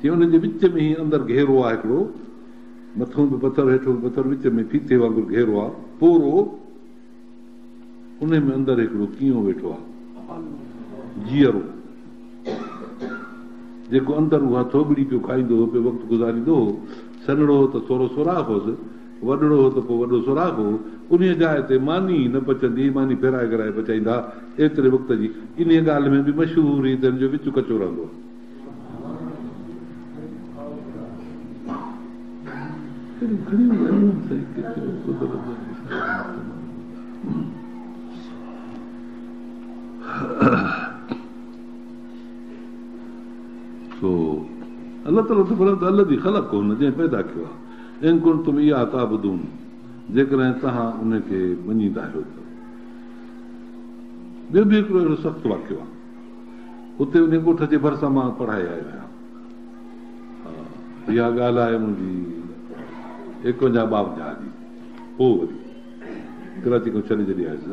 چي ان جي وچ ۾ هيئن اندر گهيرو آهي هڪڙو، مٿئون به پٿر هيٺون به پٿر وچ ۾ ڦيٿي وانگر گهيرو آهي پورو، انهي ۾ اندر هڪڙو ڪينئون ويٺو آهي جيئرو، جيڪو اندر اها ٿوٻڙي پيو کائيندو هو، پيو وقت گذاريندو هو. سنهڙو هو ته ٿورو سوراخ هوس، وڏڙو هو ته پوء وڏو سوراخ هو. انهيء جاء تي ماني نه پچندي هئي، ماني ڦيرائي گهيرائي پچائيندا ها. ايتري وقت جي انهيء ڳالهه ۾ به مشهور هئي ته هن جو وچ ڪچو رهندو هو. اهڙيون گهڻيون ڳالهيون آهن سائين، ڪيتريون قدرت جا نشان تمام سو الله تعاليٰ ٿو فرمائي ته الذي خلقهن جنهن پيدا ڪيو آهي ان ڪنتم اياه تعبدون جيڪڏهن توهان ان کي مڃيندا آهيو ته. ٻيو به هڪڙو اهڙو سخت واقعو آهي. اتي انهي ڳوٺ جي ڀرسان مان پڙهائي آيو آهيان. اها ڳالهه آهي منهنجي ايڪونجاهه ٻاونجاهه جي. پوء وري ڪراچي کان ڇڏي جڏهن آيس.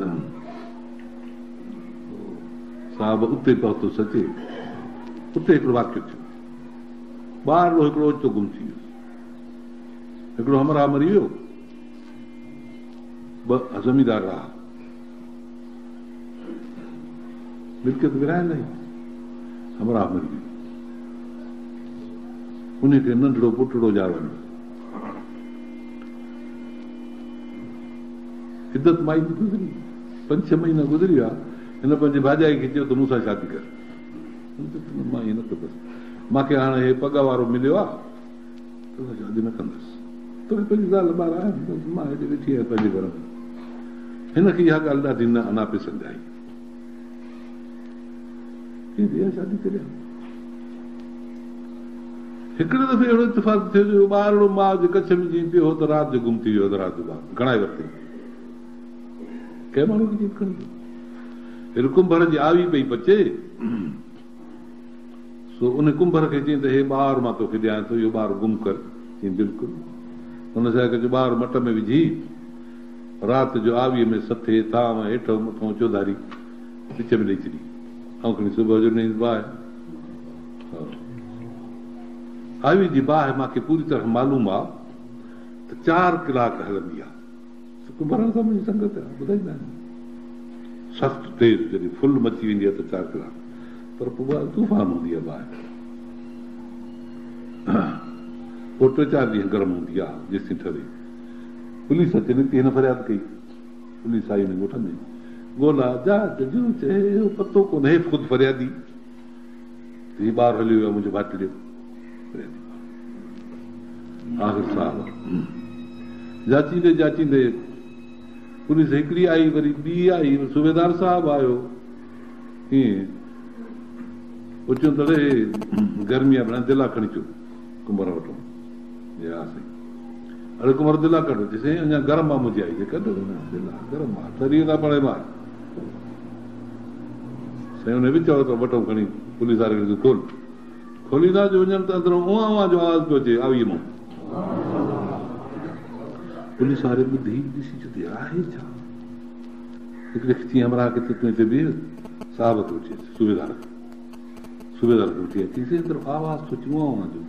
صاحب اتي پهتس اچي اتي هڪڙو واقعو ٿيو. ٻارڙو هڪڙو اوچتو گم ٿي ويو. هڪڙو همراهه مري ويو. ٻه زميندار رها. ملڪيت ورهايل هئي. همراهه مري ويو. ان کي ننڍڙو پٽڙو ڄائو وڃي. عدت مائي جي گذري. پنج ڇهه مهينا گذري ويا. هن پنهنجي ڀاڄائي کي چيو ته مون سان شادي ڪر. هن چيو ته نه مان ائين نه ڪندس. مان کي هاڻي هي پڳ وارو مليو آهي. تو سان شادي نه ڪندس. توکي پنهنجي زال ٻار آهن. بس مان هيڏي ويٺي آهيان پنهنجي گهر ۾. هن کي اها ڳالهه ڏاڍي ناپسند آئي. چيائين ته اها شادي ڪريان. هڪڙي دفعي اهڙو اتفاق ٿيو جو ٻارڙو ماء جي ڪڇ ۾ جيئن پيو هو ته رات جو گم ٿي ويو اڌ رات جو ٻار کڻائي ورتائين. ڪنهن ماڻهوء کي چيائين کڻي ويو. هن ڪنڀر جي آوي پئي پچي. سو ان ڪنڀر کي چيائين ته هي ٻار مان توکي ڏيان ٿو، اهو ٻار گم ڪر. چيائين بلڪل. هن ڇا ڪيو ٻار مٽ ۾ وجهي رات جو آويء ۾ سٿي ٿانء هيٺئون مٿئون چوڌاري وچ ۾ ڏئي ڇڏي. آئون کڻي صبح جو ڏنائينس باهه. آويء جي باهه مان کي پوري طرح معلوم آ ته چار ڪلاڪ هلندي آ. ڪنڀرن سان منهنجي سنگت آ، ٻڌائيندا آهن. سخت تيز جڏهن فل مچي ويندي آ ته چار ڪلاڪ پر پوء باهه طوفان هوندي آ باهه. پوء ٽي چار ڏينهن گرم هوندي آ جيسين ٺري. پوليس اچي نڪتي هن فرياد ڪئي. پوليس آئي هن ڳوٺ ۾ ڳولا جاچ جوچ هي هو پتو ڪونهي خود فريادي ته هي ٻار هليو ويو آهي منهنجو ڀائٽيو فريادي آخر صاحب جاچيندي جاچيندي پوليس هڪڙي آئي وري ٻي آئي صوبيدار صاحب آيو ائين پوء چيو ته اڙي گرمي آهي ڀيڻا دلا کڻي اچو ڪنڀر وٽون جي ها سائين اڙي ڪنڀر دلا ڪڍ چي سائين اڃا گرم آ منهنجي آئي ڪڍ دلا گرم آ ٺري ويندا پاڻ ٻاهر سائين ان وچ وٽون کڻي پوليس واري کي کول کوليندا جو وڃن ته اندرون اوئان اوئان جو آواز پيو اچي آويء مان پوليس واري ٻڌي ڏسي چي ته آهي ڇا هڪڙي کي چيائين همراهه کي ته تون هتي بيهه صاحب کي وٺي اچ صوبيدار کي. صوبيدار کي وٺي اچي سائين اندر آواز ٿو اچي اون جو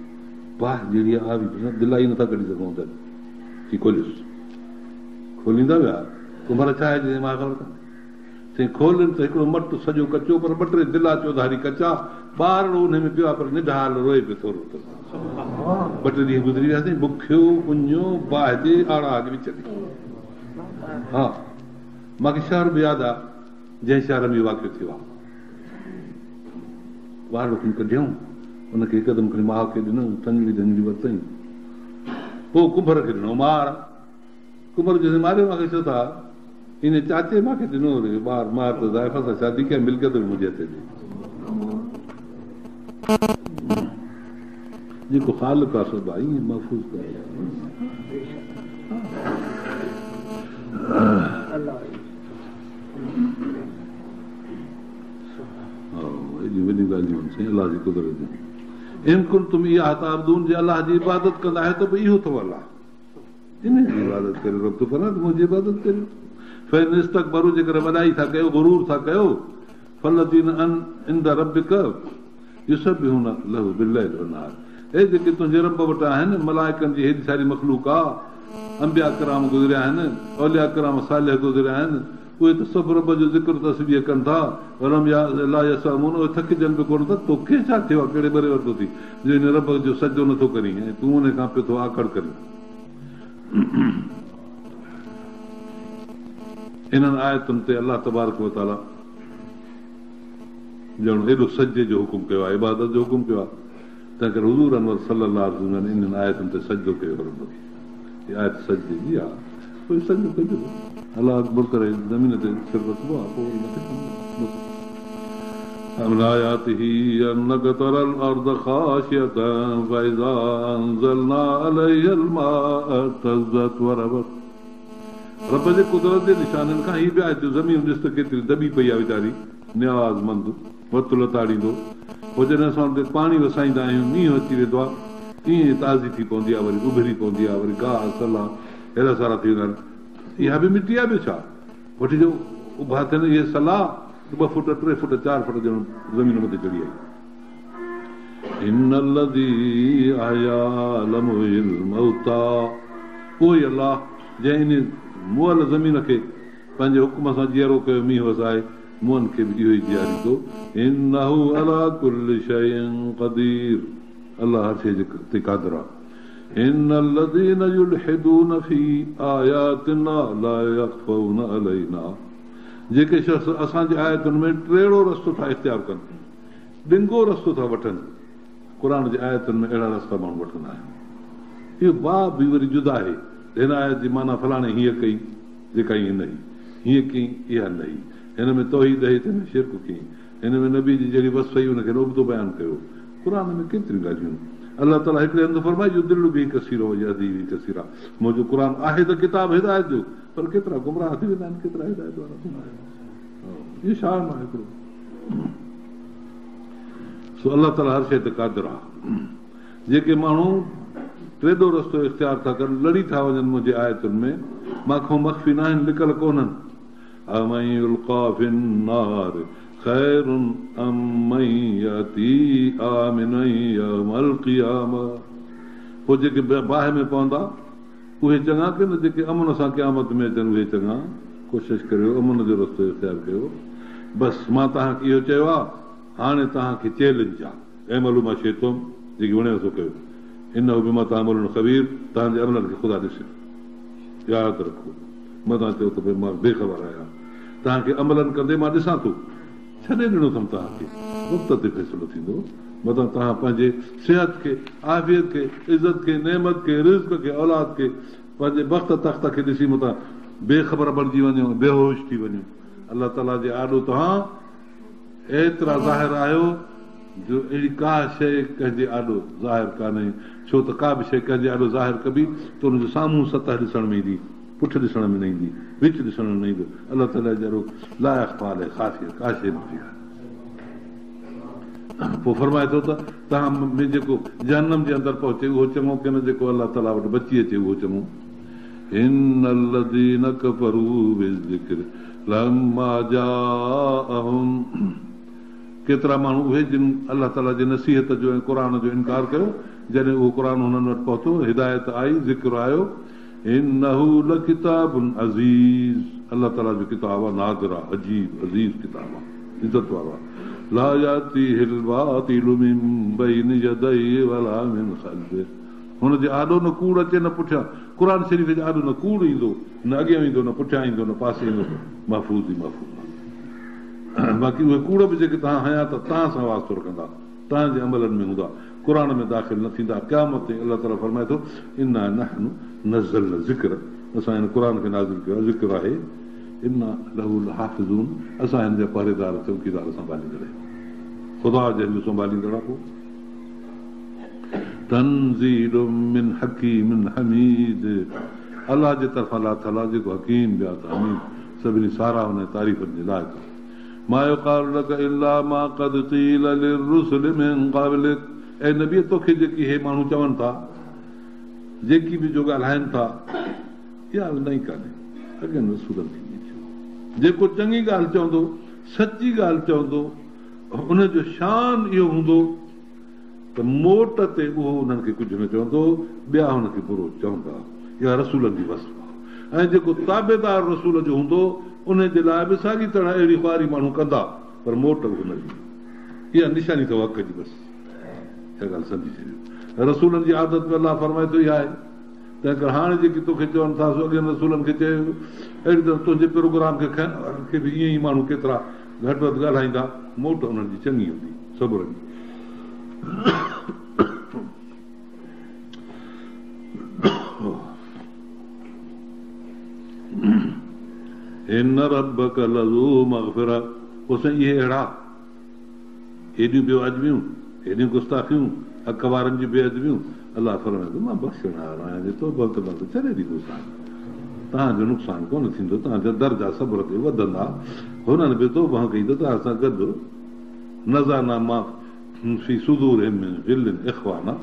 باهه جهڙي آوي دلا ئي نٿا ڪڍي سگهون ته چي کوليوس کوليندا ويا ڪنڀر ڇا آهي جي مان خبر ڪانه سائين کولين ته هڪڙو مٽ سڄو ڪچو پر ٻه ٽي دلا چوڌاري ڪچا ٻارڙو ان ۾ پيو آهي پر نڍال روئي پيو ٿورو ٿورو ٻه ٽي ڏينهن گذري ويا سائين بکيو اڃيو باهه جي آڙاهه جي وچ ۾ ها مانکي شهر به ياد آهي جنهن شهر ۾ اهو واقعو ٿيو آهي ٻارڙو کڻي ڪڍيائون، ان کي هڪدم کڻي ماء کي ڏنائون، ٿڃڙي ڌڃڙي ورتائين. پوء ڪنڀر کي ڏنو مار. ڪنڀر چيس ماريو مان کي ڇو ٿا؟ ان چاچي مان کي ڏنو ري ٻار، مان ته زائفه سان شادي ڪيان، ملڪيت به منهنجي هٿ ۾. جيڪو خالق آ سو به ائين محفوظ ڪندو. ايڏيون وڏيون ڳالهيون آهن سائين الله جي قدرت جون. ان ڪنتم اياه تعبدون جي الله جي عبادت ڪندا آهيو ته به اهو اٿو الله انهي جي عبادت ڪريو رب ٿو فرمائي ته منهنجي عبادت ڪريو فان استڪبروا جيڪڏهن وڏائي ٿا ڪيو غرور ٿا ڪيو فالذين عند ربڪ يسبحون له بالليل والنهار اي جيڪي تنهنجي رب وٽ آهن ملائڪن جي هيڏي ساري مخلوق آ انبياء ڪرام گذريا آهن اولياء ڪرام صالح گذريا آهن اهي ته سڀ رب جو ذڪر تسبيح ڪن ٿا، ولم لا يسئمون اهي ٿڪجن به ڪونه ٿا، توکي ڇا ٿيو آهي، ڪهڙي ٻري ورتو ٿي، جو ان رب جو سجدو نٿو ڪرين ۽ تون ان کان پيو ٿو آڪڙ ڪرين. انهن آيتن تي الله تبارڪ وتعاليٰ ڄڻ ايڏو سجدي جو حڪم ڪيو آهي، عبادت جو حڪم ڪيو آهي، تنهنڪري حضور انور صلي الله عليه وسلم جن انهن آيتن تي سجدو ڪيو رب کي. هي آيت سجدي جي آ پوء سجدو ڪجو الله اڪبر ڪري زمين تي سر رکبو آ پوء وري مٿي کڻبو آ بس. ومن آياته انک تري الارض خاشعة فاذا انزلنا عليها الماء اهتزت وربت رب جي قدرت جي نشانين کان هي به آهي جو زمين ڏس ته ڪيتري دٻي پئي آ ويچاري نياز مند وت لتاڙيندو، پوء جڏهن اسان ان تي پاڻي وسائيندا آهيون، مينهن اچي ويندو آهي، ائين ئي تازي ٿي پوندي آهي، وري اڀري پوندي آهي، وري گاهه سلا هيڏا سارا ٿي ويندا آهن. اها به مٽي آهي ٻيو ڇا؟ وٺي جو اڀا ٿين اهي سلا ته ٻه فوٽ، ٽي فوٽ، چار فوٽ ڄڻ زمين مٿي چڙهي آئي. ان الذي احياها لمحيي الموتيٰ اهو ئي الله جنهن انهي مئل زمين کي پنهنجي حڪم سان جيئرو ڪيو مينهن وسائي، مئن کي به اهو ئي جياريندو، انه علي ڪل شيء قدير الله هر شيء تي قادر آهي. ان الذين يلحدون في آياتنا لا يخفون علينا جيڪي شخص اسان جي آيتن ۾ ٽيڙو رستو ٿا اختيار ڪن، ڏنگو رستو ٿا وٺن، قرآن جي آيتن ۾ اهڙا رستا ماڻهو وٺندا آهن. اهو باب به وري جدا آهي ته هن آيت جي معنيٰ فلاڻي هيئن ڪئي. جيڪا ائين نه هئي. هيئن ڪيئين، اها نه هئي. هن ۾ توحيد هئي ته هن ۾ شرڪ ڪيئين. هن ۾ نبي جي جهڙي وصف هئي ان کي هن ابتو بيان ڪيو. قرآن ۾ ڪيتريون ڳالهيون آهن. الله تعاليٰ هڪڙي هنڌ فرمائي يضل به ڪثيرا ويهدي به ڪثيرا منهنجو قرآن آهي ته ڪتاب هدايت جو پر ڪيترا گمراهه ٿي ويندا آهن ڪيترا هدايت وارا ٿيندا آهن. اهو شان آهي هڪڙو. سو الله تعاليٰ هر شيء تي قادر آهي. جيڪي ماڻهو ٽيڏو رستو اختيار ٿا ڪن، لڙي ٿا وڃن منهنجي آيتن ۾، مان کان مخفي ناهن، لڪل ڪونهن. امن يلقي في النار خير ام من ياتي آمنا يوم القيامة پوء جيڪي باهه ۾ پوندا اهي چڱا ڪي نه جيڪي امن سان قيامت ۾ اچن اهي چڱا؟ ڪوشش ڪريو امن جو رستو اختيار ڪيو. بس مان توهان کي اهو چيو آهي هاڻي توهان کي چئلينج آهي. اعملوا ما شئتم، جيڪي وڻيو سو ڪيو، انه بما تعملون خبير، توهان جي عملن کي خدا ڏسي ٿو. ياد رکو، متان چئو ته ڀئي مان بي خبر آهيان، توهان کي عملن ڪندي مان ڏسان ٿو، ڇڏي ڏنو اٿم توهان کي، وقت تي فيصلو ٿيندو، متان توهان پنهنجي صحت کي، عافيت کي، عزت کي، نعمت کي، رزق کي، اولاد کي، پنهنجي بخت تخت کي ڏسي متان بي خبر بڻجي وڃو ۽ بيهوش ٿي وڃو. الله تعاليٰ جي آڏو توهان ايترا ظاهر آهيو جو اهڙي ڪا شيء ڪنهن جي آڏو ظاهر ڪانهي، ڇو ته ڪا به شيء ڪنهن جي آڏو ظاهر ڪبي ته ان جو سامهون سطح ڏسڻ ۾ ايندي، پٺ ڏسڻ ۾ نه ايندي، وچ ڏسڻ ۾ نه ايندو. الله تعاليٰ جي آڏو لا يخفيٰ عليه خافية ڪا شيء مخفي ڪانهي. پوء فرمائي ٿو ته توهان ۾ جيڪو جهنم جي اندر پهچي اهو چڱو ڪين جيڪو الله تعاليٰ وٽ بچي اچي اهو چڱو. ان الذين ڪفروا بالذڪر لما جاءهم. ڪيترا ماڻهو اهي جن الله تعاليٰ جي نصيحت جو ۽ قرآن جو انڪار ڪيو، جڏهن اهو قرآن هنن وٽ پهتو، هدايت آئي، ذڪر آيو، انه لڪتاب عزيز الله تعاليٰ جو ڪتاب آهي، نادر آهي، عجيب عزيز ڪتاب آهي، عزت وارو آهي، لا ياتيه الباطل من بين يديه ولا من خلفه هن جي آڏو نه ڪوڙ اچي نه پٺيان، قرآن شريف جي آڏو نه ڪوڙ ايندو، نه اڳيان ايندو نه پٺيان ايندو نه پاسي ايندو، محفوظ ئي محفوظ آهي. باقي اهي ڪوڙ به جيڪي توهان هنيا ته توهان سان واسطو رکندا، توهان جي عملن ۾ هوندا، قرآن ۾ داخل نه ٿيندا، قيامت تائين الله تعاليٰ فرمائي ٿو، انا نحن نزلنا الذڪر اسان هن قرآن کي نازل ڪيو آهي، ذڪر آهي، انا له لحافظون اسان هن جا پهريدار، چوڪيدار، سنڀاليندڙ آهيون. خدا جنهن جو سنڀاليندڙ آهي پوء تنزيل من حڪيم حميد الله جي طرفان لاٿل آهي جيڪو حڪيم به آهي ته حميد سڀني ساراهن ۽ تعريفن جي لائق آهي. ما يقال لڪ الا ما قد قيل للرسل من قبلڪ اي نبي توکي جيڪي هي ماڻهو چون ٿا، جيڪي به جو ڳالهائن ٿا، اها ڳالهه نئين ڪانهي، اڳين رسولن کي ائين ٿيو. جيڪو چڱي ڳالهه چوندو، سچي ڳالهه چوندو، ان جو شان اهو هوندو ته موٽ تي اهو انهن کي ڪجهه نه چوندو، ٻيا هن کي برو چوندا. اها رسولن جي وصف آهي ۽ جيڪو تابعدار رسول جو هوندو، انهي جي لاء به ساڳي طرح اهڙي خواري ماڻهو ڪندا، پر موٽ اهو نه ڏيندو. اها نشاني اٿو حق جي بس. اها ڳالهه سمجهي ڇڏيو. رسولن جي عادت به الله فرمائي ٿو اها آهي. تنهنڪري هاڻي جيڪي توکي چون ٿا سو اڳين رسولن کي چيو ويو. اهڙي طرح تنهنجي پروگرام کي کڻڻ وارن کي به ائين ئي ماڻهو ڪيترا گهٽ وڌ ڳالهائيندا، موٽ انهن جي چڱي هوندي. صبر جي. ان ربڪ لذو مغفرة پوء سائين اهي اهڙا ايڏيون بي واجبيون ايڏيون گستاخيون حق وارن جون بي ادبيون الله فرمائي ٿو مان بخشڻهار آهيان جي توبه ڪندا ته ڇڏي ڏيندوسانو توهان جو نقصان ڪونه ٿيندو توهان جا درجا صبر تي وڌندا هنن به توبه ڪئي ته توهان سان گڏ نزعنا ما في صدورهم من غل اخوانا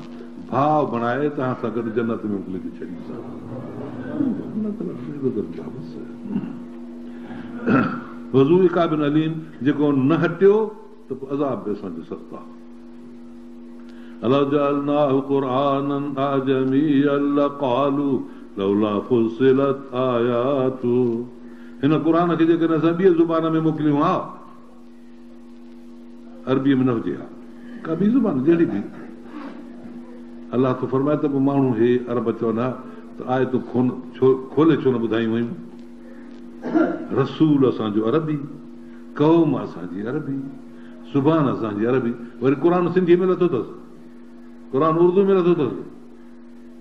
ڀاء بڻائي توهان سان گڏ جنت ۾ موڪلي ٿي ڇڏيندوسانو. وذو عقاب اليم جيڪو نه هٽيو ته پوء عذاب به اسان جو سخت آهي. ولو جعلناه قرآنا اعجميا لقالوا لولا فصلت آياته هن قرآن کي جيڪڏهن اسان ٻيء زبان ۾ موڪليون ها عربيء ۾ نه هجي ها، ڪا ٻي زبان جهڙي به. الله ٿو فرمائي ته پوء ماڻهو هي عرب چون ها ته آيتون کولي ڇو نه ٻڌايون ويون؟ رسول اسان جو عربي، قوم اسان جي عربي، زبان اسان جي عربي، وري قرآن سنڌيء ۾ لٿو اٿس، قرآن اردو ۾ لٿو اٿس،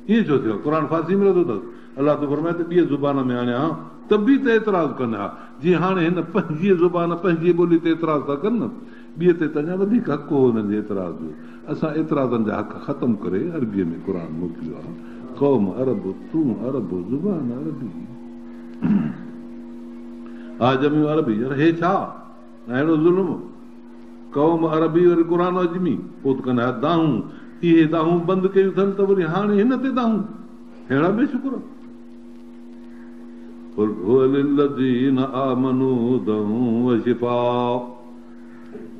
ائين ڇو ٿيو آهي؟ قرآن فارسي ۾ لٿو اٿس. الله ٿو فرمائي ته ٻيء زبان ۾ آڻيان ها ته به ته اعتراض ڪن ها. جيئن هاڻي هن پنهنجيء زبان، پنهنجيء ٻوليء تي اعتراض ٿا ڪن نه، ٻيء تي ته اڃا وڌيڪ حق هو هنن جي اعتراض جو. اسان اعتراضن جا حق ختم ڪري عربيء ۾ قرآن موڪليو آهي. قوم عرب، تون عرب، زبان عربي. اعجمي عربي، يار هي ڇا؟ اهڙو ظلم؟ قوم عربي وري قرآن عجمي، پوء ته ڪن ها دانهون، اهي دانهون بند ڪيون اٿن ته وري هاڻي هن تي دانهون، ههڙا بي شڪر. قل هو للذين آمنوا هدي وشفاء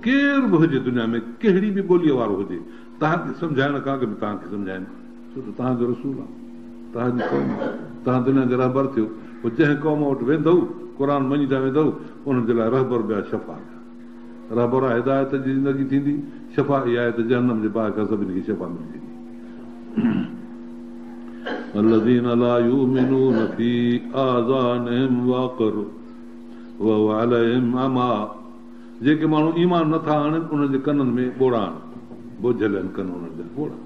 ڪير به هجي دنيا ۾ ڪهڙي به ٻوليء وارو هجي توهان کي سمجهائڻ کان اڳ ۾ توهان کي سمجهائين ڇو ته توهان جو رسول آهي توهان جي قوم آهي توهان دنيا جا رهبر ٿيو پوء جنهن قوم وٽ ويندؤ قرآن مڃيندا ويندؤ انهن جي لاء رهبر به آهي شفا به آهي رهبر آهي هدايت جي زندگي ٿيندي، شفا اها آهي ته جهنم جي باهه کان سڀني کي شفا ملي ويندي. والذين لا يؤمنون في آذانهم وقر وهو عليهم عمي جيڪي ماڻهو ايمان نٿا آڻين انهن جي ڪنن ۾ ٻوڙاڻ بوجهل آهن ڪن انهن جا ٻوڙا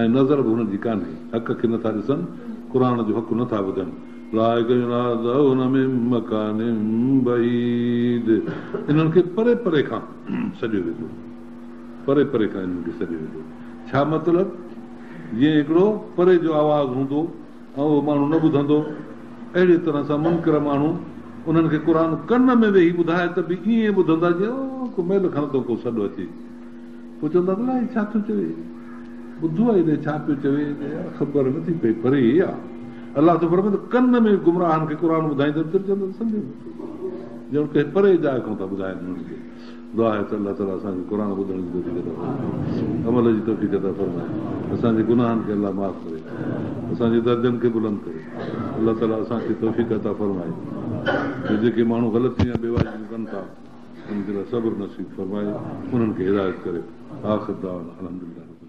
۽ نظر به هنن جي ڪانهي حق کي نٿا ڏسن قرآن جو حق نٿا ٻڌن اولئڪ ينادون من مڪان بعيد انهن کي پري پري کان سڏيو ويندو پري پري کان انهن کي سڏيو ويندو ڇا مطلب جيئن هڪڙو پري جو آواز هوندو ۽ اهو ماڻهو نه ٻڌندو اهڙي طرح سان منڪر ماڻهو انهن کي قرآن ڪن ۾ ويهي ٻڌائي ته به ائين ٻڌندا جيئن ڪو ميل کن ٿو ڪو سڏ اچي پوء چوندا ته الائي ڇا ٿو چوي، ٻڌو آهي الائي ڇا پيو چوي، خبر نه ٿي پئي پري آ. الله ٿو فرمائي ته ڪن ۾ گمراهن کي قرآن ٻڌائيندڙ ته چوندا ته سمجهه نه ٿو ڄڻ ڪنهن پري جاء کان ٿا ٻڌائن انهن کي. دعا آهي ته الله تعاليٰ اسان کي قرآن ٻڌڻ جي توفيق عطا فرمائي، عمل جي توفيق عطا فرمائي، اسان جي گناهن کي الله معاف ڪري، اسان جي درجن کي بلند ڪري. الله تعاليٰ اسان کي توفيق عطا فرمائي جو جيڪي ماڻهو غلطيون يا بيواجبيون ڪن ٿا انهن جي لاء صبر نصيب فرمائي انهن کي هدايت ڪري. آخر دعوانا الحمدلله.